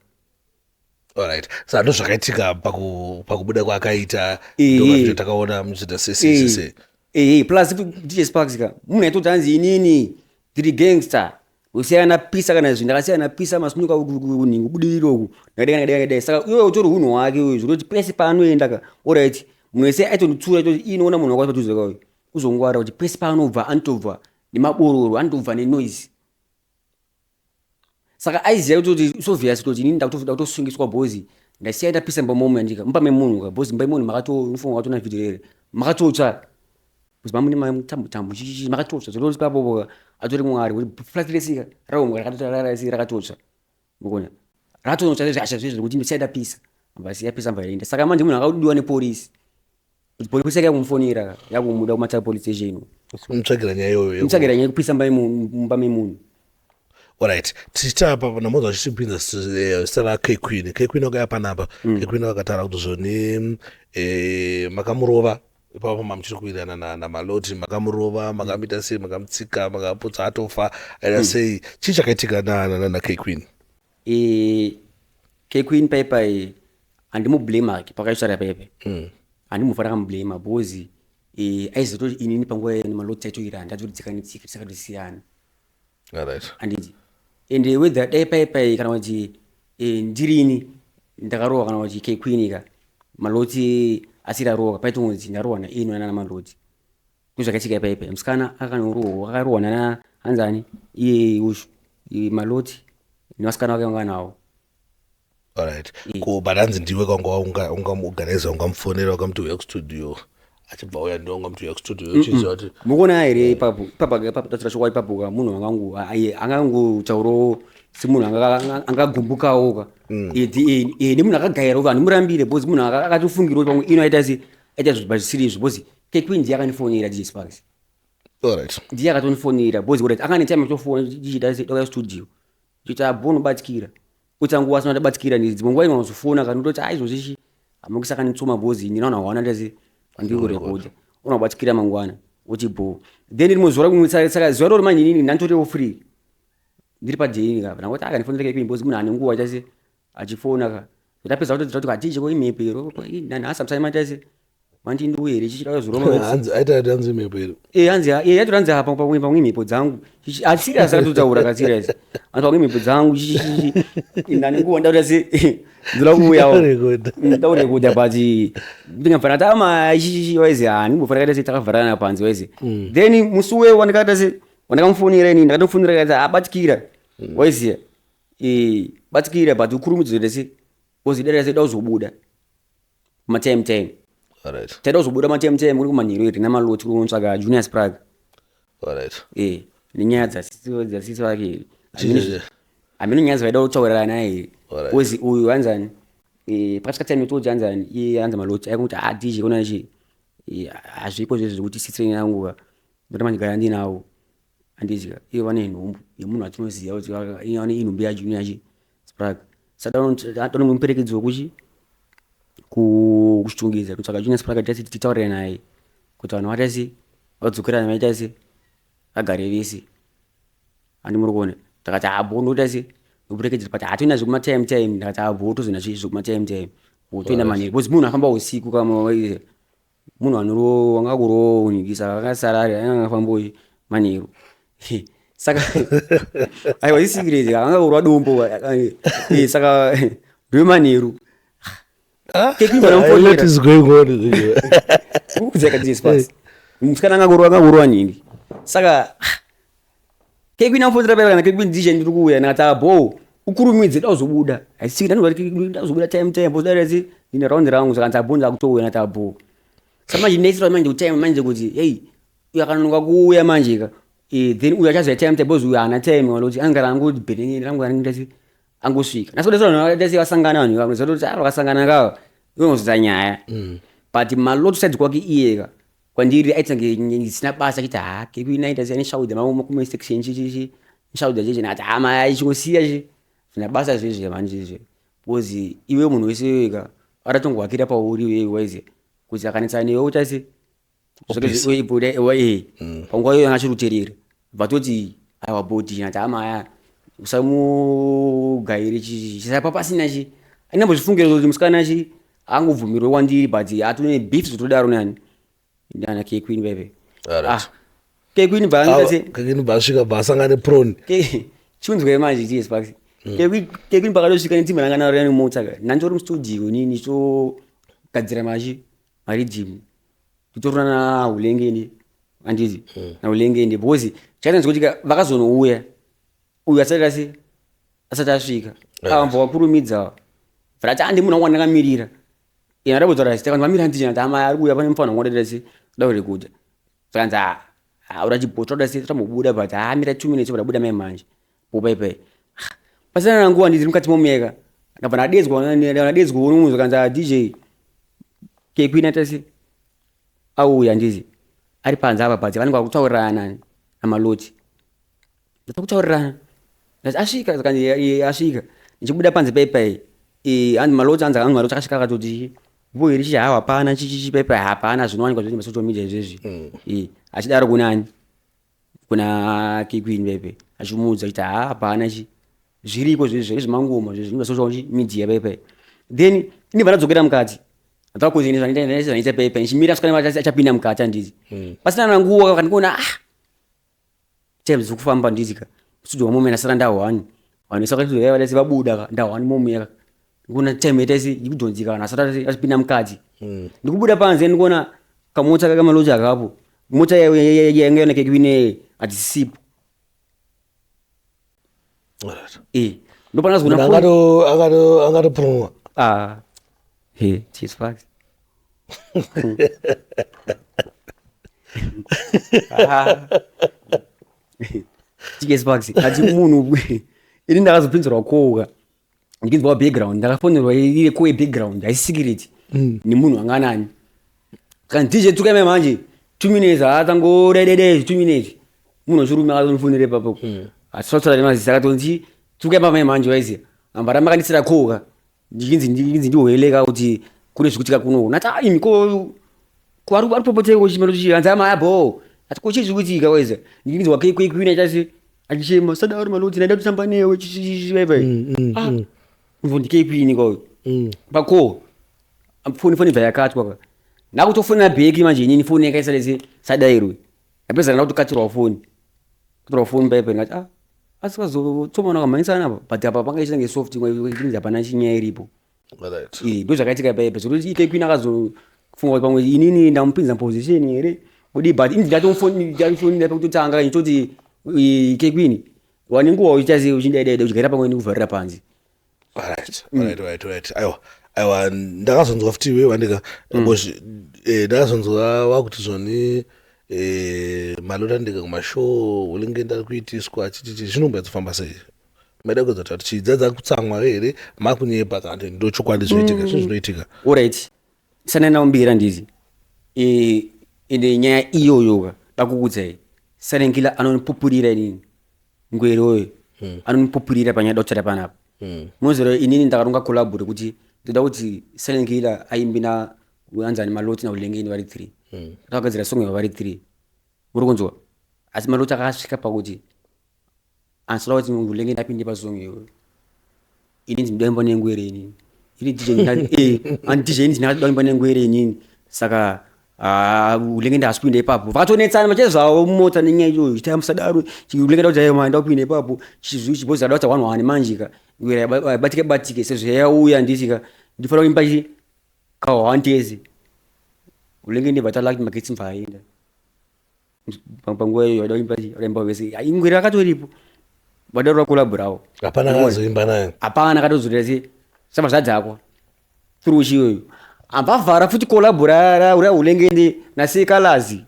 Alright, saka ndo zvakaitika pakubuda kwaakaita, ndo takaona muchiita sesese. Ehe, plus DJ Sparks ka munhu aitoti hanzi inini ndiri gangster, kusiyana pisa kana zvinhu ndakasiyana pisa masinuka kunhingi kubudiriro uku, ndakadai ndakadai ndakadai. Saka iwe utori hunhu hwake uyu zvekuti pese paanoenda ka, alright, munhu wese aitonditsura aitoti inoona munhu wako padhuze ka uyu, uzongwara kuti pese paanobva anotobva nemabororo, anotobva nenoise. Saka aiziva kuti so obvious kuti inini ndakutosungiswa bhozi ndasiya ndapisa mumba momo yandika mumba memunhu ka, bhozi mumba memunhu makatofunga wakatoona vhidhiyo here, makatotsva bhozi mamune matambo tambo chichichi makatotsva zvekuti papo atori mwari kuti flat resika raomwa rakatotsva, mukuona ratonotsva zvasha zvezvo zvekuti ndisiya ndapisa, ambasiya pisa mbaenda. Saka manje munhu akaudiwa nepolisi kuti polisi yake yakumufonera yakumuda kumatare police station. Kumutsvagira nyaya iyoyo. Kumutsvagira nyaya yekupisa mumba memunhu. Alright, tichita apa namonzwa achichipinza zita raKqueen. Kqueen wakauya panapa. Kqueen vakataura kuti zvoni makamurova ipapo mamuchiri kuwirirana naMaloti, makamurova, makamuita sei, makamutsika, makaputsa atofa, aita sei? Chii chakaitika naKqueen? Kqueen paipai handimublame hake pakaisvara paipai, handimufa ndakamublame because aiziva kuti inini panguva iyo neMaloti taitoirana, tatoridzika netsika tisakatosiyana. Handiti ende whether dai paipai kana kuti ndirini ndakarohwa kana kuti Kqueen ka, Maloti asiri arohwa, paitongonzi ndarohwa naino nana Maloti. Ndozvakaitika ipaipai, musikana akanorohwa, akarohwa nana hanzani iye ushu Maloti nevasikana vake vanga nawo. Alright, ko but hanzi ndiwe kwanga ungamuorganiza, ungamufonera, ukamuti uya kustudio, achibva uya, ndiwe ungamuti uya kustudio, uchiziva kuti Mukuona here ipapo ipapo ipapo tatsira chokwadi ipapo ka, munhu angangu angangotaurawo semunhu angagumbukawo ka. Nemunhu akagaira kuti handimurambire because munhu akatofungira kuti pamwe ino aita se aita zvinhu zvisiri izvo, because Kqueen ndiye akanifonera, DJ Sparks. Ndiye akatonifonera because kuti akane time yekutofona ndichida se doka studio, ndichiti abo unobatikira kuti anguva asina ndabatikira, dzimwe nguva inozofona kana ndoti ai izvozvi hamukisa kanitsoma because ndinaona hwana ndasi andiri kurekodha, unobatikira mangwana uti bo. Then rimwe zuva rimwe, saka zuva roro manje inini ndanditoriwo free. Ndiri padheni ka, ndangoti aka ndifonere Kekwini because munhu ane nguva chase achifona ka. Tapedza kutodzira kuti hatije ko imhepo iro nanhasi hamusati maita se mandi ndiuye here chichida kuzoroma. Hanzi aita ati hanzi imhepo iro. Eh hanzi eh yatora hanzi apa pamwe pamwe imhepo dzangu. Serious akatotaura ka serious. Hanzi pamwe imhepo dzangu chichi ndane nguva ndakuita se ndoda kuuyawo. Ndakurekodha but ndingabva ndati ama chichi waizi ah ndimbofanira kaita se takavharana panze waizi. Then musi uye wandakaita se wandakamufonera ini ndakatofonera kaita abatikira waiziya. Eh batikira but ukurumidze kuita se because dare rese dauzobuda matime time. Alright. Taida kuzobuda matime time kuri kumanheru iri namaloti kuri kunotsvaga Junior Sprague. Alright. Eh nenyaya dzasisi vake. Chii? Hameno nyaya dzavaida kutaurirana naye. Alright. Because uyu hanzani eh pakasvika time yekuti hanzani iye hanzi maloti aikuti ah DJ kona chi eh hazvipo zvezvo zvekuti sisi yangu ka ndotama ndigara ndinawo. Handidya ivo vane nhumbu yemunhu atinoziva kuti ane inhumbu yaJunior chi Sprague. Saka tanomuperekedzawo kuchi kuChitungwiza kutsvaga Junior Sprague tati titaure naye kuti vanhu vaite sei vadzokerane vaite sei vagare vese. Handi muri kuona takati haa bho ndoita sei ndoperekedzera but hatoenda zvekumatime time ndakati haa bho tozoenda zvekumatime time toenda manheru because munhu afamba usiku kama munhu anorowa wanga kurowa unikisa akasara ari anga afamba manheru saka aiwa isecret anga kurwa dombo eh, saka ndiwe manheru What is going on? Kudzeka Jesus pass. Musikana anga kurwa anga kurwa nini saka kekwina mfonzera pera kana kekwina DJ ndiri kuuya ndakati ah bho ukurumidze dauzobuda haisiki ndazobuda time time bho dai ndine round rangu saka ndabho ndakutouya ndati ah bho saka manje ndinaisira manje kutime manje kuti hey uyu akanonoka kuuya manje ka eh then uyu achazoya time time because uyu haana time wala kuti angara angoti bhenenye rangu rangu ndati angosvika nhasi kudai vanhu vakaita vasangana vanhu ivavo zvatoti ah vakasangana kava iwe unozoita nyaya but malot side kwake iye ka kwandiri aita kunge isina basa achiti ha kekuinaita sei aneshaudha makume section chichichi shaudha cheche ndakati ha maya chingosiya chi zvina basa zvezve mani zvezve because iwe munhu wese wega aratongohakira pauri iwewe waiziya kuti akanetsana newe uta sei panguva iyoyo anga achiri kuterera vatoti aiwa bhodhi nati amaya usamugaire chisapa pasina chi andinambozvifungira kuti musikana chi angobvumirwe kwandiri but atone beef zvotodaro nani nana kequeen bebe ah kequeen bvakequeen bvaasvika bvaasangana neproni chiunzwai manje ts pax kequeen pakatosvika netimba ranga naro yani mota ka ndanditori mustudio nini togadzira machi maridhimu titorona nahulengende handiti nahulengende because chakaita kuti vakazonouya uyu asati asi asati asvika avambva wakurumidza bvati andi munhu wangu wandakamirira ina ndabotaura zita kanzi vamira handiti ndati amai ari kuuya pane mufana wangu wandadira se da kurekodha zvakanzi ah ura chibhotoro da se tambobuda but ah mira 2 minutes ndabuda mai manje popaipai pasina na nguva ndiri mukati momuyeka ndabva ndadedzwa ndadedzwa unomunhu zvakanzi ah DJ kekwina tese auya ndizi ari panze apa but vanenge vakutaurirana namaloti Ndakutaurirana ndati asvika zvikanzi asvika ndichibuda panze paipai hanzi maloti hanzi hanzi maloti akasvika akatoti bo here chichi hawa hapana chichichi paipai hapana zvinowanikwa zvese masocial media izvezvi mm. Achidaro kunani kuna kequeen paipai achimuudza kuti ha hapana chi zviriko zvezvi zvemangoma zvezvi masocial media paipai then inibva ndadzokera mukati ndakakuzi zvandinoita paipai ndichimira svikana achapinda mukati handizi mm. pasina nanguva kandikuona ah time dziri kufamba nditi ka studio wamume ndasara ndahwani vanhu vese vakati vaiva vese vabuda ka ndahwani momuya ka ndikuona time yaita isi ikudhonzika vanhu asati achipinda mukati ndikubuda panze ndikuona kamota kakamaloji akapo mota yanga yona kekwine hadzisipo eh ndopanazoona akatopromwa ah he cheers facts TK Sparks ati munhu ini ndakazopinzirwa koka ndichinzwa background ndakafonerwa iri ko yebackground haisi secret nemunhu anga anani kana DJ tuka mai manje 2 minutes haatangorerere 2 minutes munhu wechirume akazondifonera ipapo asitotaura nemazisi akatonzi tuka mai manje waiziya amba ramba akandisira koka ndichinzi ndichinzi ndihweleka kuti kune zvikuitika kuno ndati ah imi ko ko ari ari popoteko chimero chichi hanzi ama abo ati ko chii zvikuitika waiziya ndichinzi wake kwina chasi Achichema sadaro Maloti, ndaida kutamba newe chichichichiipai. Ah, ndikekwini kwayo pako foni bva yakatwa ka. Ndakutofonera bheki manje inini foni yakaisa lese sadairwe. Ndapedza ndakutokatirwa foni. Katirwa foni paipai ndikati ah, asi kazotsomana kamhanyisana apa, but apa panga ichita ngesoft chinzi hapana chinyaya iripo. Ndo zvakaitika paipai zvekuti ikekwini akazofunga kuti pamwe inini ndamupinza position here kudi, but ini ndatofonera pekutotanga ndichoti ikekwini wane nguva uchiita sei uchindaidaida uchigaira pamwe nekuvharira panze. Alright, aiwa, ndakazonzwa futi iwe wandika because ndakazonzwa wakuti zvoni Maloti andika kumashow ulingende ari kuitiswa chichichi. Zvinomboyatsofamba sei? Maida kuedza kuti chidzadza kutsamwa here, makunyepa, kana kuti ndo chokwadi zvinoitika, zvinhu zvinoitika? Alright, sana naumbira ndizi ende nyaya iyoyo ka dakukudzai Silent Killer anonipupurira inini, ngwere oyo anonipupurira panyaya dakutsvata panapa. Munoziva inini ndakaronga collab rekuti ndoda kuti Silent Killer aimbe na anzani Maloti naUlengeni vari three. Takagadzira song yavo vari three, muri kunzwa? Asi Maloti akasvika pakuti andisoda kuti Ulengeni apinde pasong iyoyo, ini ndinoda kuimba nengwere inini. Ini DJ ani DJ, ini ndinoda kuimba nengwere inini, saka Ulengeni haasi kuinda ipapo. Vakatonetsana machezvavo mumota nenyaya iyoyo, chitai musadaro. Ulengeni kuti aiwa, nda kupinda ipapo chibozi ada kuti one one manje ka ngwere batike batike sezvo yauya ndichika ndifanira kuimba chi ka one tese. Ulengeni bata laki magetsi mva aenda panguva iyoyo, vada kuimba vaimba vese, ingwere akatoripo, vadarura collab ravo. Hapana akazoimba naye? Hapana, akatozorera se saba zvadzakwa through chiyoyo, ambavhara futi collab raUlengende naSekalazi.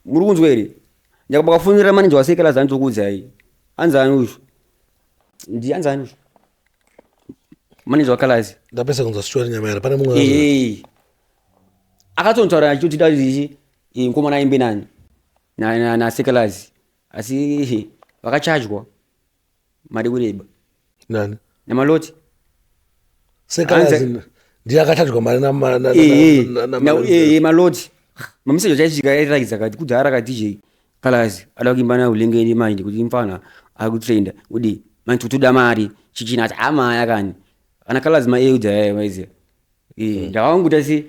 Muri kunzwa here? Nyaka manager waSekalazi anitokuudzai anzani uyu, ndi anzani uyu manager waKalazi? Ndapesa kunzwa story nyamaera pane mumwe. Ee, akatontaura achitoti da ichi mukomana aimbe nani naSekalazi, asi vakachajwa mari kureba. Nani? NaMaloti. Sekalazi ndiye akachajwa mari? Maloti mameseji achaisvika airatidza kati kudhara ka DJ Kalazi ada kuimba naUlengeni manje kuti mfana akutrenda udi manje totoda mari chichina ati amaya kani ana Kalazi maeuda aya maiziya. Ndakavanguta se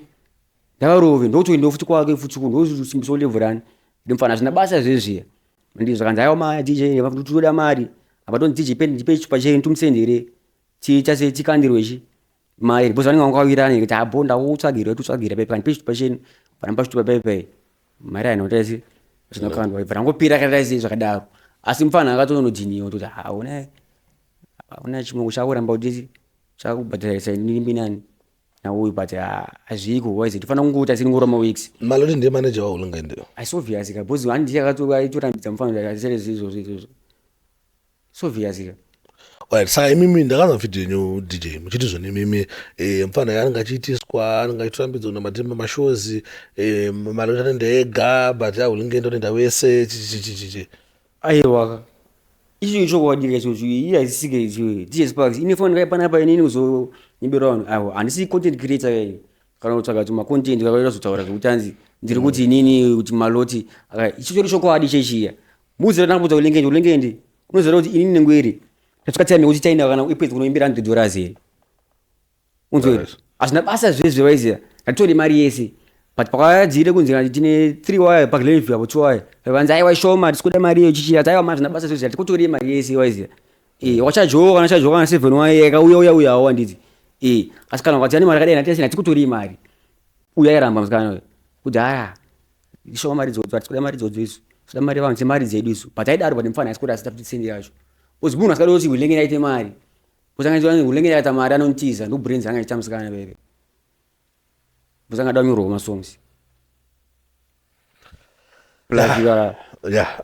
ndavarove ndokutoendawo futi kwake futi ndosimbisawo level rani ndimfana hazvina basa zvezviya. Ndi zvakanzi aiwa maya DJ totoda mari apa, tonzi DJ ndipe chipa chenyu tumusendere tiita se tikandirwe chi mari, because vanenge vangawirana kuti abo ndakutsvagira tutsvagira pepa ndipe chitupa chenyu panamba chitupa pepe mari haina se zvinokandwa ibva rangopera kaita sei zvakadaro. Asi mufana akatononodhiniwa kuti hauna hauna chimwe chakuramba kuti chakubhadharisa nimbi nani nauyu, but hazviko waizi tofanira kungoita singoro maweeks. Maloti ndiye manager waUlengende? It's obvious ka, because handi aitorambidza mufana asere izvozvo izvozvo, it's obvious ka. Right, saka imimi ndakanzwa video yenyu DJ muchiti zvoni imimi mufana anenge achiitiswa, anenge achitorambidzwa kuenda matemba mashows, Maloti anoenda ega but aUlengende anoenda wese, chichichichichi. Aiwa, icho ichokwadi ichocho, iye haisisike icho. DJ Sparks ine foni kai panapa, inini kuzonyebera vanhu aiwa, handisi content creator kai kana kutsvaga kuti macontent kakaita kuzotaura zvekuti anzi ndiri kuti inini kuti Maloti icho chori chokwadi chechiya muzera ndakabudza Ulengende. Ulengende unoziva kuti inini nengwere tasvika time yekuti taenda kana ipedzi kunoimbira $100 here, unzwe? Hazvina basa zvezve vaiziva ndatore mari yese, but pakadzire kunzi kana tine three wire paGlenview apo, two wire, vanzi aiwa ishoma, tisi kuda mari iyo chichi ati aiwa mari zvina basa zvezve hatikutori mari yese waiziva. Wachajoka kana chajoka kana seven wire yakauya uya uyawo handiti. Asi kana ukati ane mari yakadai natese hatikutori mari uyu airamba musikana uyu kuti aya ishoma mari idzodzo, hatisi kuda mari idzodzo isu, toda mari yevanhu semari dzedu isu. But aidaro, but mufana haisi kuda asita kuti sendi yacho because munhu asingadi kuti Ulengeni aite mari, kusanganisira Ulengeni akaita mari anonitiza, ndo brains anga achiita musikana bebe because angada kunyorwawo masongs plus ka Yeah,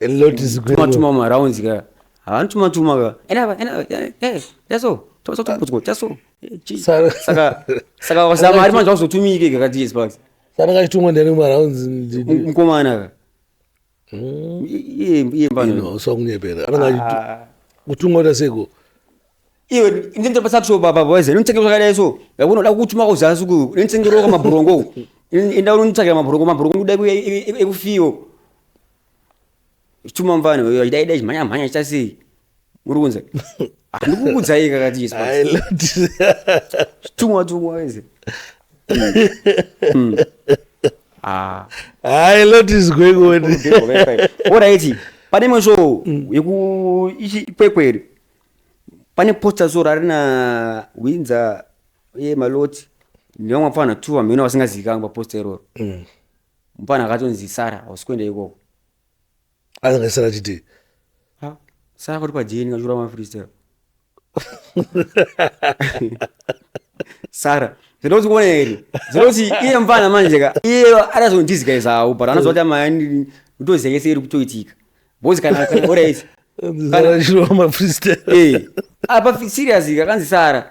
a lot is going tuma on. Tuma marounds ka havanotuma tuma ka enava enava taso taso taso. Saka wakasina mari manje wazotumike ka DJ Sparks. Saka achitumwa ndani marounds? Mukomana ka iye iye mbano. Ino usakunyepera, anenge kutumwa kuita seko. Iwe ndinto pasakisho baba boys ndinotenge zvakadai so yakunoda kutuma kuzasi ku ndinotengerawo mabhurongo, inda unonditsvakira mabhurongo, mabhurongo kuda ekufiyo. Chituma mfana uyo achidai dai chimhanya mhanya chita sei. Muri kunza. Handikukudzai kakati Jesu. I love Chitumwa tumwa izi. Ah. A lot is going on. Alright. Pane imwe show yeku ichi ikwekwere. Pane poster so rarina Winza uye Maloti nevamwe vapfana two vamheno vasingazivikanwi paposter iroro. Mupfana akatonzi Sara hausi kuenda ikoko. Anenge Sara chiti. Ha, Sara kuti pajeni kachura mafreestyle. Sara, zvinoti kuona here? Zvinoti iye mfana manje ka, iye anazondizigaizawo but anoziva kuti amai ndoziva yese iri kutoitika. Because kana kana alright. Sara achirova mafreestyle. Eh. Apa serious kakanzi Sara.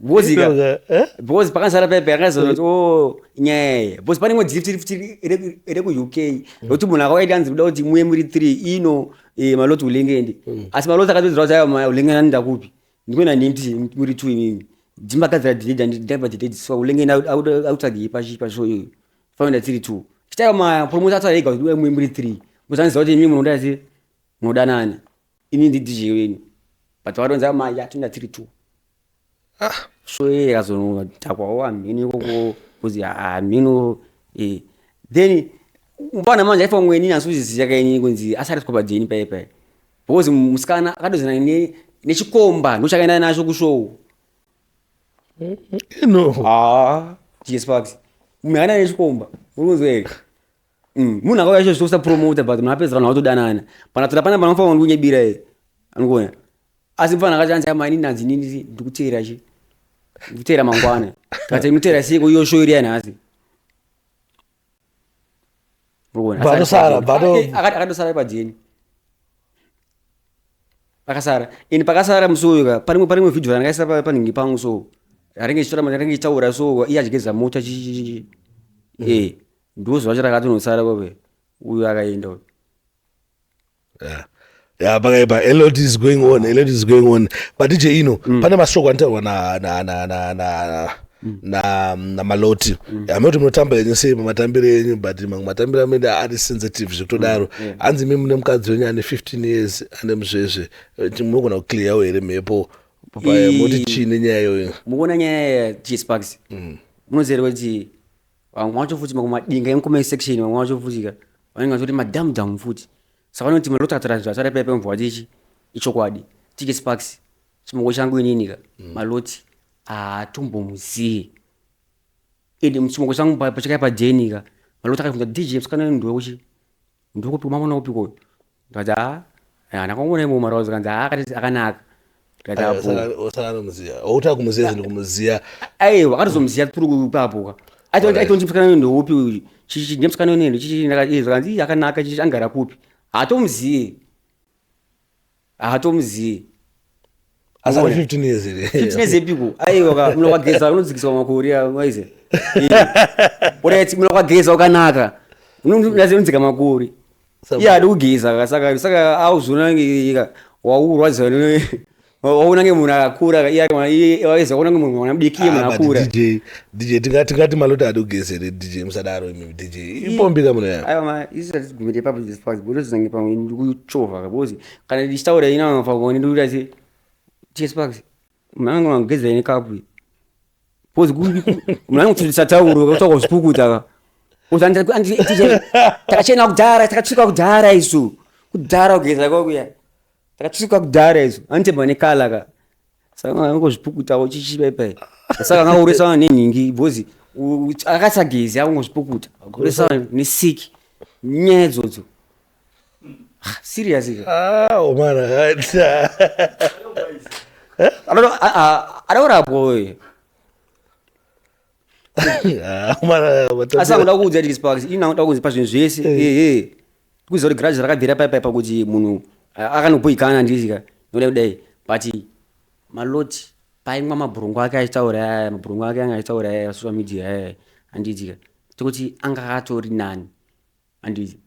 Because ka Eh? because pakanzi Sara pepe akazoti oh nyaya iyi. Because pane imwe drift futi iri ku UK nokuti munhu akauya anzi kuda kuti muye muri 3 ino eh, Maloti Ulengende. Asi Maloti akatodzira kuti aiwa Ulengende anoenda kupi? Ndikuenda nemi muri 2 imimi. Ndimbagadzira delete ndabva delete so Ulengende akutsvagei pachi pashow iyoyo. Fanoenda tiri 2. Chitaiwa ma promoter ataura ega kuti muye muri 3. Because anoziva kuti imimi munoda sei? Munodanana. Ini ndi DJ wenyu. But vatonzi amai toenda tiri 2. Ah. So iye akazonodhakwawo amhino ikoko kuzi amhino eh. Then mfana manje aifa mweni nhasi kaini kunzi asariswa pajeni paye paye. Because musikana akadozana ne nechikomba ndochakaenda nacho kushow. No. Ah, GS Sparks. Munhu akaenda nechikomba. Uri kunzwa here? Munhu akauya izvo zvitosa promoter but munhu apedza vanhu vatodanana. Pana toda pana panofanira kunyebira here. Anokuona. Asi mfana akati anzi amai inini hanzi inini ndikuteera chi. Ndikuteera mangwana. Kati ndikuteera sei ko iyo show iri yanhasi. Urikuona? Batosara, bato- Akatosara pajeni. Pakasara. Ini pakasara musi uyu ka pane pane imwe video randakaisa panhingi pangu so. Ringe chitora ringe chitaura so iye achigeza mota chi chi chi. Eh, ndozvo zvacho rakatonosara kobe. Uyu akaenda uyu. Yeah. Yeah, pakaipa a lot is going on, a lot is going on. But DJ Ino, pane mashoko anotaurwa na na na na na na na Maloti. Hameno kuti munotamba henyu sei pamatambiro enyu but mamwe matambiro amunoita ari sensitive zvekutodaro. Hanzi imi mune mukadzi wenyu ane 15 years ane muzvezve. Munogona kuclearwo here mhepo moti chii nenyaya iyoyo? Mukuona nyaya ya G Sparks. Munoziva here kuti vamwe vacho futi makumadinga emucomment section vamwe vacho futi ka vanenge vachiti madam dam futi. Saka vanoti Maloti akataura zvinhu zvataura paipa mubva wati ichi ichokwadi. TK Sparks chimoko changu inini ka Maloti haatombomuzivi. Ende muchimoko changu pachakaipa pajeni ka Maloti akabvunza DJ musikana uyu ndewekuchi ndewekupi mamuona kupi koyo. Ndikati haa ndakamuona imomo marawo zikanzi haa akati akanaka. Ndikati apo. Osara anomuziya. Outa kumuziya zvinhu kumuziya. Aiwa akatozomuziya turi ipapo ka. Aiti musikana uyu ndeupi uyu chichi ndiye musikana uyu chichi ndakati zvikanzi ii akanaka chichi angara kupi. Haatomuziye. Haatomuziye. Asi ane 15 years here. 15 years epiko. Aiwa ka munhu akageza unodzikiswa makore waize. Alright munhu akageza ukanaka. Unodzika makore. Iye haadi kugeza ka saka saka auzoona nge waurwadziwa waona nge munhu akakura iye iye waiza waona nge munhu mwana mudiki iye munhu Ah, but akura. DJ DJ tingati Maloti haadi kugeza here DJ musadaro imi DJ. Ipombi ka munhu ya. Aiwa ma isi tatigumire ipapo Jesus Christ because zange pamwe ndikuchovha ka because kana ndichitaura ina pamwe ndikuita se Jesus Christ munhu anenge angageza ine kapu iyi. Because munhu anenge tauro kutaura zvipukuta ka. Takachena kudhara takatsvuka kudhara isu. Kudhara kugeza kwakuya. Takatsvuka kudhara isu. Anotembwa nekala ka. Saka angozvipukutawo chichi paipai. Saka angauresa nenhingi because akasagezi akungozvipukuta. Uresa nesiki. Nyaya idzodzo. Ah, serious ka. Ah, omana. Adaurapwa uyu. Ah, omana. Asi angoda kuudza kuti Sparks, ini angoda kuudza pazvinhu zvese. Eh eh. Kuziva kuti grudge rakabvira paipai pakuti munhu akanobhoikana handiti ka. Ndoda kudai. But Maloti paimwa mabhurungu ake achitaura aya, mabhurungu ake anga achitaura aya social media aya handiti ka. Tikuti anga atori nani. Handiti.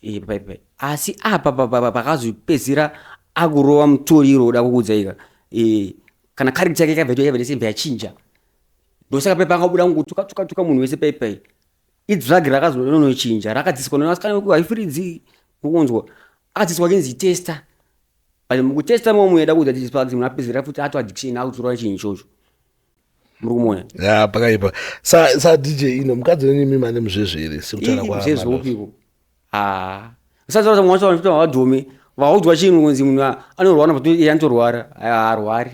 Eh paipai. Asi apa pakazopedzisira akurova mutoriro uda kukuudza ika. Eh kana character yake yakabva yakabva simba yachinja. Ndosaka paipai angabuda ngutuka tuka tuka munhu wese paipai. Idrug rakazononochinja rakadzidziswa nevasikana veku haifuridzi mukunzwa. Akadzidziswa kunzi testa, but mukutesta momo yada kuudza DJ Sparks, munhu apedzera futi ato addiction, akutora chinhu ichocho, muri kumuona. Ya, pakaipa. Sa DJ ino, mukadzi wenyu imi mane muzvezve here, sekutaura kwa Zvezvoupiko? Ha, usataura mwana wacho vanoita vadhome vaudzwa chinhu kunzi munhu anorwara, but iye anotorwara, haarwari.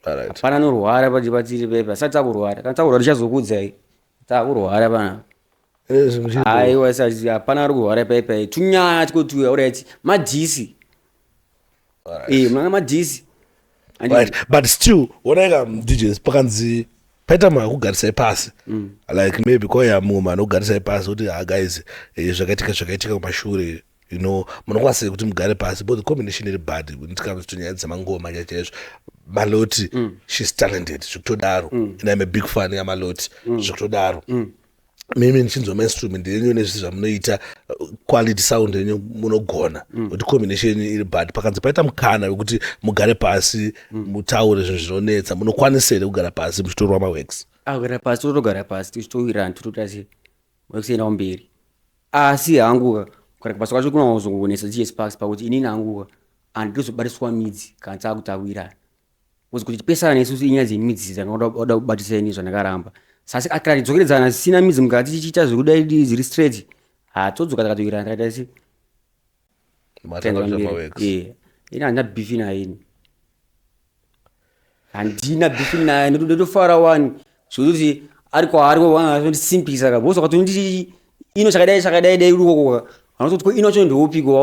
Hapana anorwara patiri pepa asati takurwara. Kana takurwara tichazokuudzai takurwara pana. Aiwa, hapana ari kurwara paipai. Tunyaya tikotuya, alright, madhisi, munanga madhisi. Right, but still onaika DJs, pakanzi paita munhu akugarisai pasi, like maybe kwauya mumwe munhu anokugarisai pasi kuti, "Ha guys, zvakaitika zvakaitika kumashure," munokwanisa kuti mugare pasi, but the combination iri bad when it comes to nyaya dzemangoma chaizvo. Maloti, she's talented zvekutodaro, and I'm a big fan yaMaloti zvekutodaro. Mimi ndichinzwa mainstrument yenyu nezvisi zvamunoita, quality sound yenyu munogona, kuti combination iri bad. Pakanzi paita mukana wekuti mugare pasi, mutaure zvinhu zvinonetsa, munokwanisa here kugara pasi muchitorwa maworks? Akugara pasi, totogara pasi, tichitowirana, totoita se wekusienda kumberi. Asi hangu kugara pasi kwacho kunozongonetsa DJ Sparks, pakuti inini hangu handitozobatiswa midzi kana taakutawirana, because kuti tipesana isusu inyaya dzemidzi dzangada kubatisa ini zvandakaramba. Sasi kana tidzokeredzana zisina midzi mukati, tichiita zvekudai dziri straight, hatodzoka takatowirana, takaita se Matanga kuita maworks. Ini handina beef naye, ini handina beef naye. Ndotofara wani zvokuti ari kwaari atondisimbisa ka, because wakatonditi ino chakadai chakadai dai urikokoka, anototi ko ino wacho ndeupiko,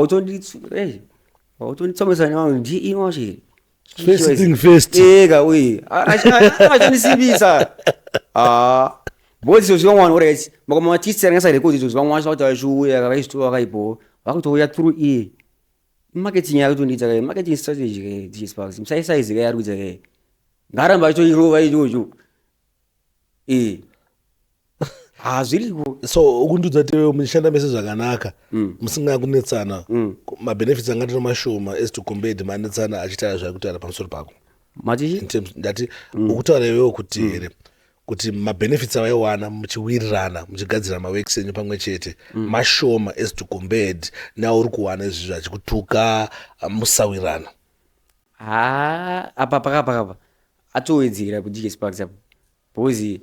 wautonditsomesa nevanhu, ndiye ino wacho here? First thing first. Ega uye achondisimbisa because izvo zvivamwe alright, makoma matisi aringasa record izvo zvivamwe vacho vakuti vachiuya vaizvitora vakaipo vakutouya through iye. Marketing yakutondiita kai, marketing strategy kai. DJ Sparks musaisaizi kai, ari kuita kai, ngaramba achitoirova ichocho. Ha, zviriko. So ukundudza kuti muchishanda mese zvakanaka, musinganya kunetsana, mabenefits anga tino mashoma as to compared manetsana achitaura zvari kutaura pamusoro pako? Matichi? In terms, ndati ukutaura iwewo kuti here kuti mabenefits avaiwana muchiwirirana, muchigadzira maworks enyu pamwe chete, mashoma as to compared neauri kuwana izvizvi achikutuka, musawirana? Ha, apa pakapa atowedzera kuDJ Sparks apa, because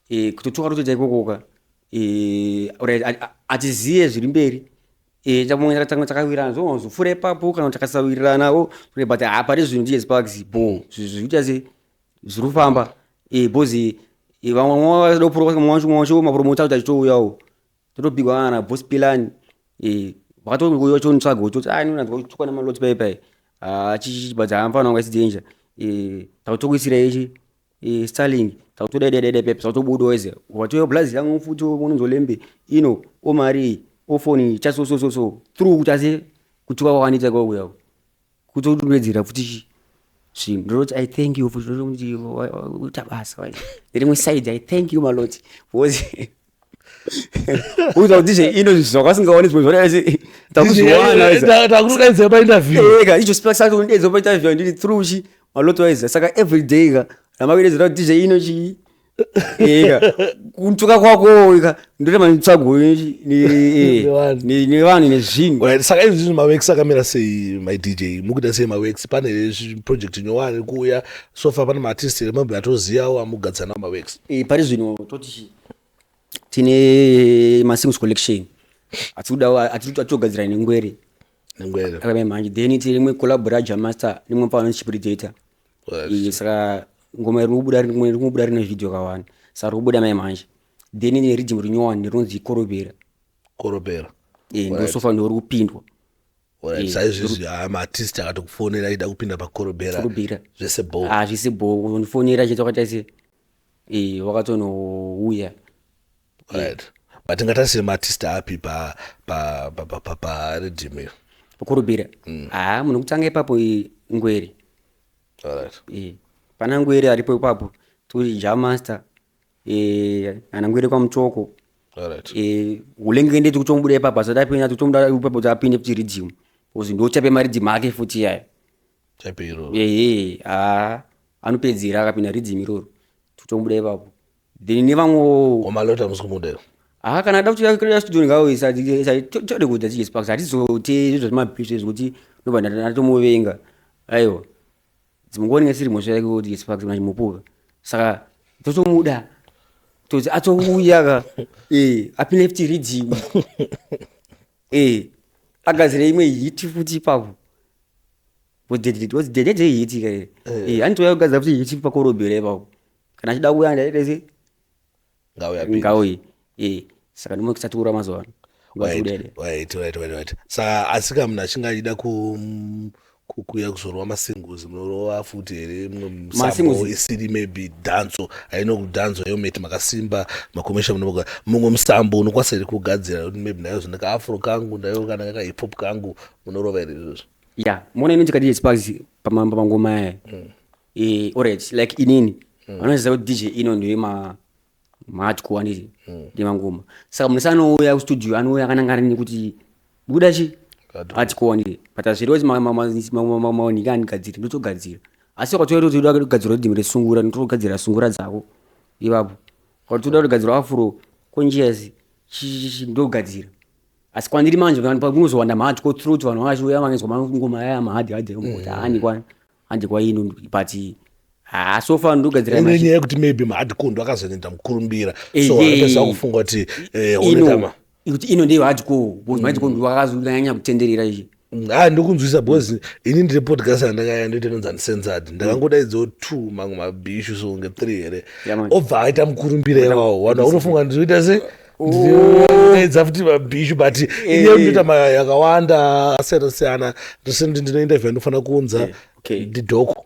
kutotuka kutoita ikokoka, alright, atiziye zviri mberi. Takawirirana zvozopfuura ipapo kana kuti takasawiriranawo, but hapari zvinhu DJ Sparks bo zviri kuita se zviri kufamba, because vamwe vada mapromota kuti achitouyawo, totobigwa kana Boss Pilani, vakatouya vachionitsvaga kutoti a inonanzwa kutukwa naMaloti paipai chichi, but hamufana kunga isi danger, takutokuisira ichi Starlink, takutodai dai dai pepe, takutobudawo ize watouya blazi yangu futi unonzolembe ino omari ofoni chaso so so so through kuti ase kutuka kwakaniita ikoko kutoduredzera futi zvinhu. Ndinoti I thank you futi, ndinoti uita basa rimwe side, I thank you Maloti, because uita kuti zve ino zvakasingaoni zvimwe zvona takuzviwana. Takutodaidza painterview. Ega icho Sparks akundedza painterview, ndiri through chi Maloti waiza. Saka every day ka ramakuededzera kuti zve ino chi ega kutuka kwako ika ndoita manitsvago nevanhu nezvinhu. Right, saka izvi zvinhu maworks akamira sei, my DJ? Mukuita sei maworks? Pane project nyowani iri kuuya so far? Pane maartist ere mabwe atoziyawo amugadzira nawo maworks? Pari zvino toti tine masingles collection atikuda atitogadzira nengwere. Nengwere. Akamai manje, then tine rimwe collab raJamaster rimwe pano Chipredator. Saka ngoma iri kubuda, rimwe riri kubuda rine video kawanda, saka riri kubuda mai manje. Then ne riddim rinyowani rinonzi Korobera. Korobera. Ndo so far ndo ri kupindwa. Saizvizvi maartist akatokufonera achida kupinda paKorobera? Korobera. Zvese bo? Ah, zvese bo, undifonera chete, wakaita se wakatonouya. Right, but tingatarisire maartist api pariddim iyo? Pakorobera, ha, munhu kutanga ipapo Ngwere. Pana Ngwere aripo ipapo, toti Jamaster, ana Ngwere kwaMutoko. Ulenge ndeti kutomubuda ipapo asati apinda, totomuda ipapo kuti apinde futi riddim, because ndo chape mariddim ake futi yaya. Chape iroro. Ehe, ha, anopedzera akapinda riddim iroro, totomubuda ipapo. Then nevamwewo. Wamaloti hamusi kumuda here? Haa, kana ada kuti studio ngauisa tode kuita DJ Sparks. Hatizote izvo zvemabhishu izvi kuti ndobva ndatomuvenga. Aiwa, dzimwe nguva inenge isiri mhosva yake kuti DJ Sparks kana chimupuka, saka totomuda toti atouya ka apinde futi riddim, agadzire imwe hit futi ipapo. Dedede hit ka, anitouya kugadzira futi hit pakorobhera ipapo. Kana achida kuuya, ndaitese. Ngauya. Ngauye. Saka ndimokusatura mazuva ano. Right. Saka asika munhu achinge achida kuuya kuzorova masingles, munorova futi here mumwe musambo? Masingles? Isiri maybe dancehall, haino kudancehall yometi makasimba macommercial munoga. Mumwe musambo unokwanisa here kugadzira kuti maybe ndaizo ndakaafro kangu ndaiyo kana kaka hip hop kangu, munorova here izvozvo? Ya, muona inoti ka DJ Sparks pamangoma aya, alright, like inini vanoziva kuti DJ ino ndiye mahardcore, handiti? Ndemangoma. Saka munhu anouya kustudio anouya akanangana nekuti ndikuda chi hardcore, handiti? But hazvirevi kuti maoneka andigadziri, ndotogadzira. Asi ukatouya kuti uda kugadzira riddim resungura, ndotogadzira sungura dzako ipapo. Ukati uda kugadzira afro conscious chichichi, ndogadzira. Asi kwandiri manje kunozowanda mahardcore through kuti vanhu vangachiuya vangenzwa mangoma aya mahard hard kuti haani handi kwaino, but haa, so far ndogadzira. Ine nyaya yekuti maybe mahardcore ndo akazonoita mukurumbira, so anopesa kufunga kuti ino kuti ino ndeye hardcore because mahardcore ndo akazonyanya kutenderera ichi. Ha, ndokunzwisa because ini ndine podcast yandakaya ndoita inonzi Uncensored. Ndakangodaidzawo two mamwe mabhishu, so kunge three here. Yeah, man. Obva aita mukurumbira iwawo, vanhu vakutofunga ndinoita se daidza futi mabhishu, but iye ndinoita yakawanda akasiyana siyana. Ndosenditi ndine interview yandinofanira kuunza ndidhoko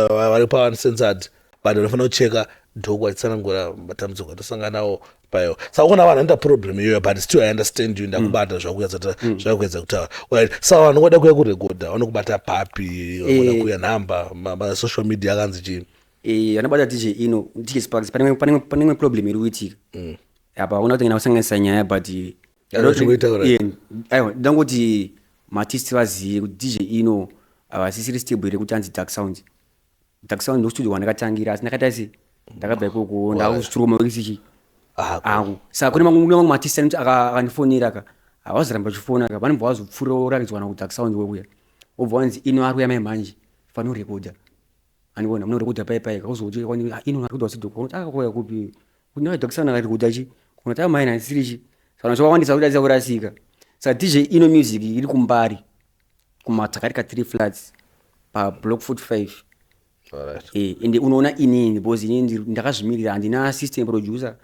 vari paUncensored, but vanofanira kucheka dhoko achitsanangura matambudziko atosangana nawo payo. Saka kuna vanhu vanoita problem iyoyo, but still I understand you. Ndakubata zvakuedza kutaura. Alright, saka vanhu vanoda kuuya kurekodha vanokubata papi? Vanoda kuuya nhamba, masocial media akanzi chii? Anobata DJ ino, DJ Sparks. Pane imwe problem iri kuitika apa, hauna kuti kusanganisa nyaya, but Chingoitaura. Aiwa, ndangoti maartist vazive kuti DJ ino havasisiri stable iri kuti anzi Dark Sound. Dark Sound ndo studio wandakatangira, asi ndakaita se ndakabva ikoko ndakuzviturwa mawikisichi angu. Saka kune mamwe maartist anoti akandifonera ka, havazoramba vachifona ka, vanobva vazopfuura uratidzwa na kuDark Sound wekuya, wobva wanzi ino ari kuya mai manje fanorekodha, andiona munorekodha pai pai kauzoti ino arekodha studio kuti akakoya kupi kuti Dark Sound akarekodha chi kuna ta mai handisiri chi. Saka zvakawandisa kudatisa kurasika. Saka DJ Ino Music iri kumbari kumaTakatika 3 Flats pablock 45. Ende unoona inini because inini ndakazvimirira, handina assistant producer,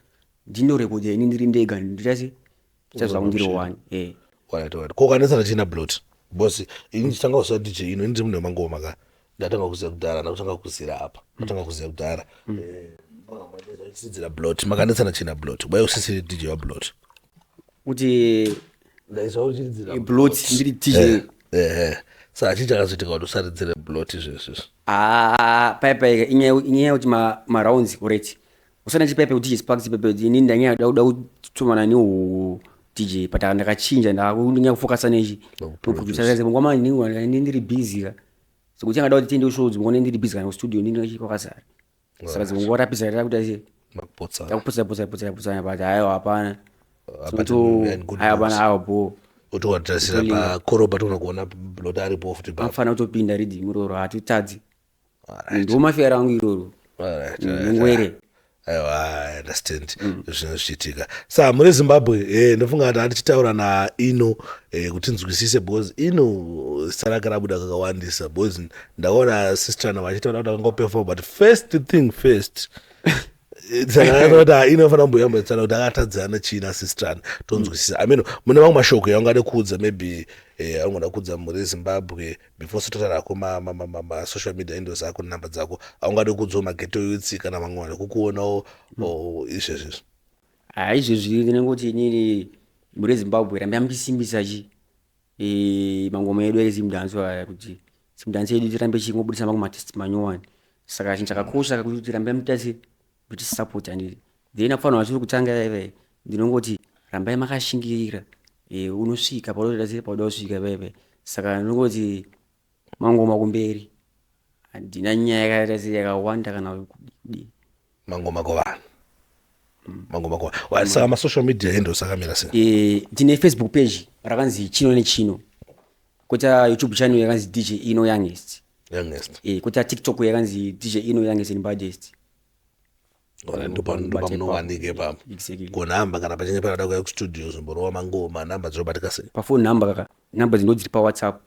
ndinorekodha ini ndiri ndega, nditase chazvangu ndiri one. Alright. Ko kanetsana china Blot? Because ini ndichitanga kuziva DJ ino, ini ndiri munhu wemangoma ka, ndatanga kuziva kudhara, ndakutanga kuzira apa, ndatanga kuziva kudhara. Chidzidzira Blot, makanetsana china Blot? Wai usisiri DJ waBlot? Kuti Ndaizwa uchidzidzira Blot ndiri DJ. Ehe, saka chii chakazoitika kuti usaridzire Blot izvezvizvi? Ah, pai inyaya yekuti marounds, alright, usana chipaipai kuti DJ Sparks pepe ini ndanyaya da kuda kutsomana nehu DJ, but ndakachinja, ndakunyanya kufokasa nechi producer. Ngoma ini ndiri busy ka, sekuti angada kuti tiende kushow, dzimwe ndiri busy kana kustudio ndini kwakazara, saka dzimwe nguva tapisa takuita se Makupotsana. Takupotsa potsa potsa potsana, but haiwa, hapana. But and good. Haiwa, hapana, aiwa, bo. Otowatasira pakoroba, toona kuona Blot aripo futi pa Anofanira kutopinda riddim iroro, hatitadzi. Ndo mafiyaro angu iroro. Ngwere. Aiwa, I understand zvinhu zvichiitika. Sa muri Zimbabwe, ndofunga kuti atichitaura naIno kuti nzwisise, because Ino zita rake rabuda kakawandisa, because ndakaona sistrana vachitaura kuti akangoperform. But first thing first, saka kuti Ino fanira kumboyambatsana kuti akatadzana chii nasistrana, tonzwisisa. I mean, mune mamwe mashoko yaungade kuudza, maybe aungoda kuudza mhuri yeZimbabwe before sototarako masocial media handles ako, namba dzako, aungade kuudzawo maghetto youths kana vamwe vanhu kukuonawo izvezvizvi? Ha, izvezvi ndinongoti inini mhuri yeZimbabwe, rambai muchisimbisa chi mangoma edu eZimdancehall aya, kuti Zimdancehall yedu tirambe chingobudisa mamwe maartist manyowani. Saka chinhu chakakosha kuti rambai muchita muchisapota, handiti? Then akufanira vachiri kutanga ive, ndinongoti rambai makashingirira, unosvika paunoda sei, pauda kusvika veve. Saka ndinongoti mangoma kumberi, handina nyaya yakaita sei yakawanda kana kudii. Mangoma kuvanhu. Mangoma kwa. Wa, saka masocial media handles akamira sei? Tine Facebook page rakanzi Chino Nechino, koita YouTube channel yakanzi DJ Ino Youngest. Youngest. Koita TikTok yakanzi DJ Ino Youngest and Baddest. Alright, ndopamunowanika ipapo. Exactly. Ko nhamba, kana pachinge pakada kuuya kustudio zomborova mangoma, nhamba dzinobatika sei? Pafoni nhamba kaka, nhamba dzino dziri paWhatsApp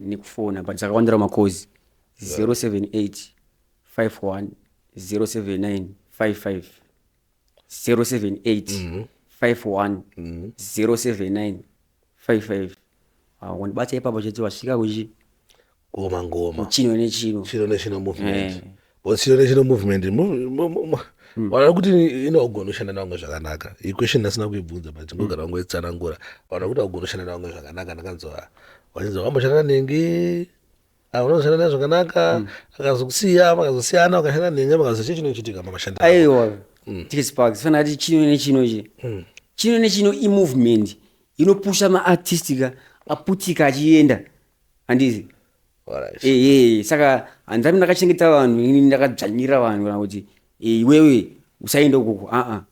nekufona, but dzakawandira makozi 078 51 079 55, 078 51 079 55. Wandibata ipapo chete, wasvika kuchi Ngoma ngoma. Chino Nechino. Chino Nechino movement. But Chino Nechino movement vana kuti ino ugona kushanda navamwe zvakanaka. Iyi question ndasina kuibvunza, but ngogara wangoitsanangura. Vana kuti augona kushanda navamwe zvakanaka, ndakanzwa vachinzi wamboshanda nenge, unoshanda naye zvakanaka, akazokusiya, makazosiyana, ukashanda nenge, makazochii, chinochitika mamashanda? Aiwa, DJ Sparks, fana ati Chino Nechino ichi, Chino Nechino imovement inopusha maartist ka aputika achienda, handizi? Ehe, saka handisati ndakachengeta vanhu ini, ndakadzvanyirira vanhu kana kuti iwewe usaenda ukoko, aa.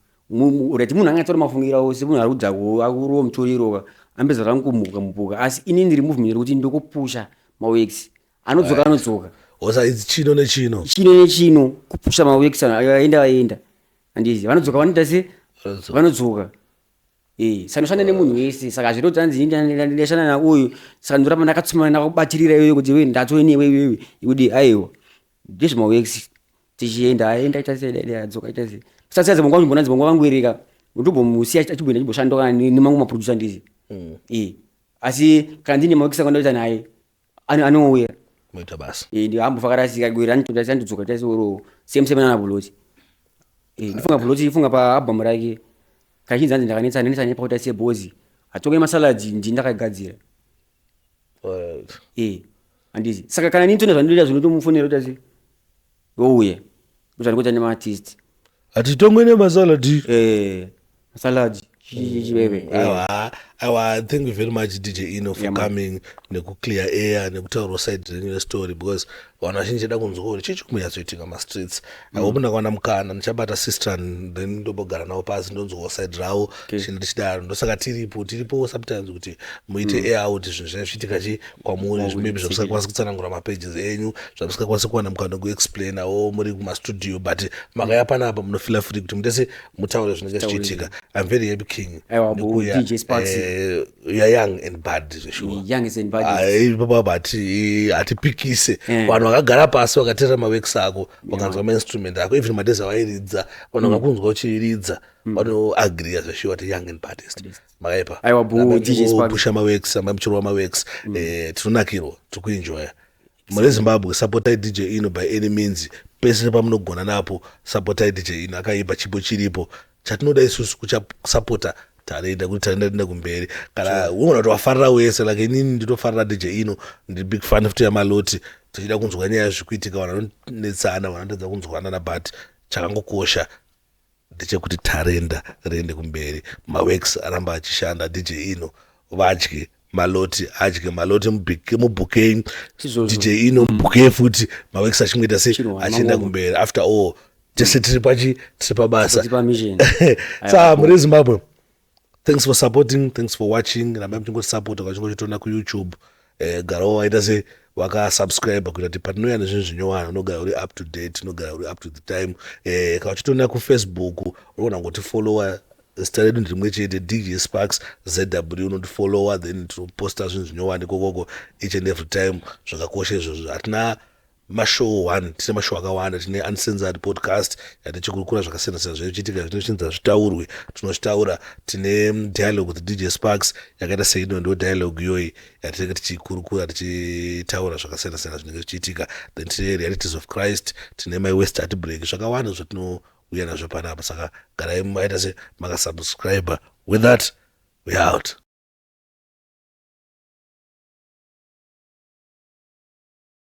Right, munhu angatora mafungiro avo semunhu ari kudzako akurowa mutoriro ka, ambedza rangumuka mupuka, asi ini ndiri movement rekuti ndokupusha maworks, anodzoka anodzoka. Osa idzi Chino Nechino. Chino Nechino kupusha maworks, aenda aenda, handizi? Vanodzoka, vanoita se Vanodzoka. Vanodzoka. Saka ndinoshanda nemunhu wese, saka hazviri kuti hanzi ndashanda nauyu, saka ndoramba ndakatsumana, ndakakubatirira iwewe kuti iwe ndatove newe iwewe ikuti. Aiwa, ndezvemaworks, tichienda, aenda aita sei, dai adzoka aita sei. Sasiya dzimwe nguva chimbona, dzimwe nguva vangwereka, ndotombomusiya achimboenda achimboshanda kana nemamwe maproducer, ndizi? Asi kana ndine maworks angu ndoita naye, anouya. Moita basa. Ndihambofa akarasika gwera, anondodzoka taisoro same same nana Buloti. Ndifunga Buloti, ifunga paalbum rake kazhinji hanzi ndakanetsa ndanetsa nepakuita sebhozi hatonge masaladi, ndini ndakagadzira. Handizi? Saka kana nini tone zvandinoita, zvinotomufonera kuti asi ouya, ndozvandikuita nemaartist. Hatitongwe nemasaladi. Masaladi chibebe. Aiwa aiwa, thank you very much, DJ Ino, for Yeah, man. coming nekuclear air nekutaurawo side renyu restory, because vanhu vazhinji da kunzwa kuti chii chikumbonyatsoitika mastreets. I hope ndakawana mukana ndichabata Sistran, then ndombogara navo pasi, ndonzwawo side ravo. Chinhu tichidaro, ndosaka tiripo, tiripo sometimes kuti muite air out zvinhu zvinenge zvichiitika chi kwamuri, maybe zvamusingakwanisi kutsanangura mapages enyu, zvamusingakwanisi kuwana mukana wekuexplainawo muri kumastudio, but makaya panapa munofeela free kuti mutese mutaure zvinenge zvichiitika. I'm very happy, king. Aiwa, bo, Nekuuya, DJ Sparks. You are young and bad zveshuwa. Young and bad. Ipapa hatipikise. Vanhu vakagara pasi vakateerera maworks ako, vakanzwa mainstrument ako, even madhezi avairidza, vanhu vakakunzwa uchiridza, vanoagriya zveshuwa kuti young and baddest, makaipa. Aiwa, bo, DJ Sparks. Pusha maworks, amai muchirova maworks, tinonakirwa, tiri kuenjoya. Mune Zimbabwe, supportai DJ Ino by any means, pese pamunogona napo supportai DJ Ino, akaipa, chipo chiripo. Chatinoda isusu kuchasapota talenda, kuti talenda riende kumberi. Kana unoona kuti wafarira wese, like inini ndinofarira DJ Ino, ndiri big fan futi yaMaloti. Tichida kunzwa nyaya zvikuitika, vanhu vanonetsana, vanhu vanotadza kunzwanana, but chakangokosha ndechekuti tarenda riende kumberi, maworks aramba achishanda, DJ Ino vadye, Maloti adye, Maloti mubhukei. Izvozvo. DJ Ino mubhukei futi, maworks achingoita se Chirwa, achienda mangoma. kumberi. After all, tese tiri pachi, tiri pabasa. Tiri pamission. Saka muri Zimbabwe, thanks for supporting, thanks for watching. Rambai muchingosapota kwachingochitoona kuYouTube. Garawo waita se wakasubscribe kuita kuti patinouya nezvinhu zvinyowani unogara uri up to date, unogara uri up to the time. Kana uchitoona kuFacebook, unogona kungotifollowa, zita redu ndirimwe chete, DJ Sparks ZW. Unotifollowa, then tinoposta zvinhu zvinyowani ikokoko each and every time. Zvakakosha izvozvo. Hatina mashow one, tine mashow akawanda. Tine Uncensored podcast yatichikurukura zvakasiyana siyana zvinochiitika, zvinochinzi hazvitaurwi, tinozvitaura. Tine Dialogue with DJ Sparks yakaita seino, ndo dialogue iyoyi yatinenge tichikurukura, tichitaura zvakasiyana siyana zvinenge zvichiitika. Then tine Realities of Christ, tine My West Heartbreak, zvakawanda zvatinouya nazvo panapa. Saka garai maita se makasubscribe. With that, we out.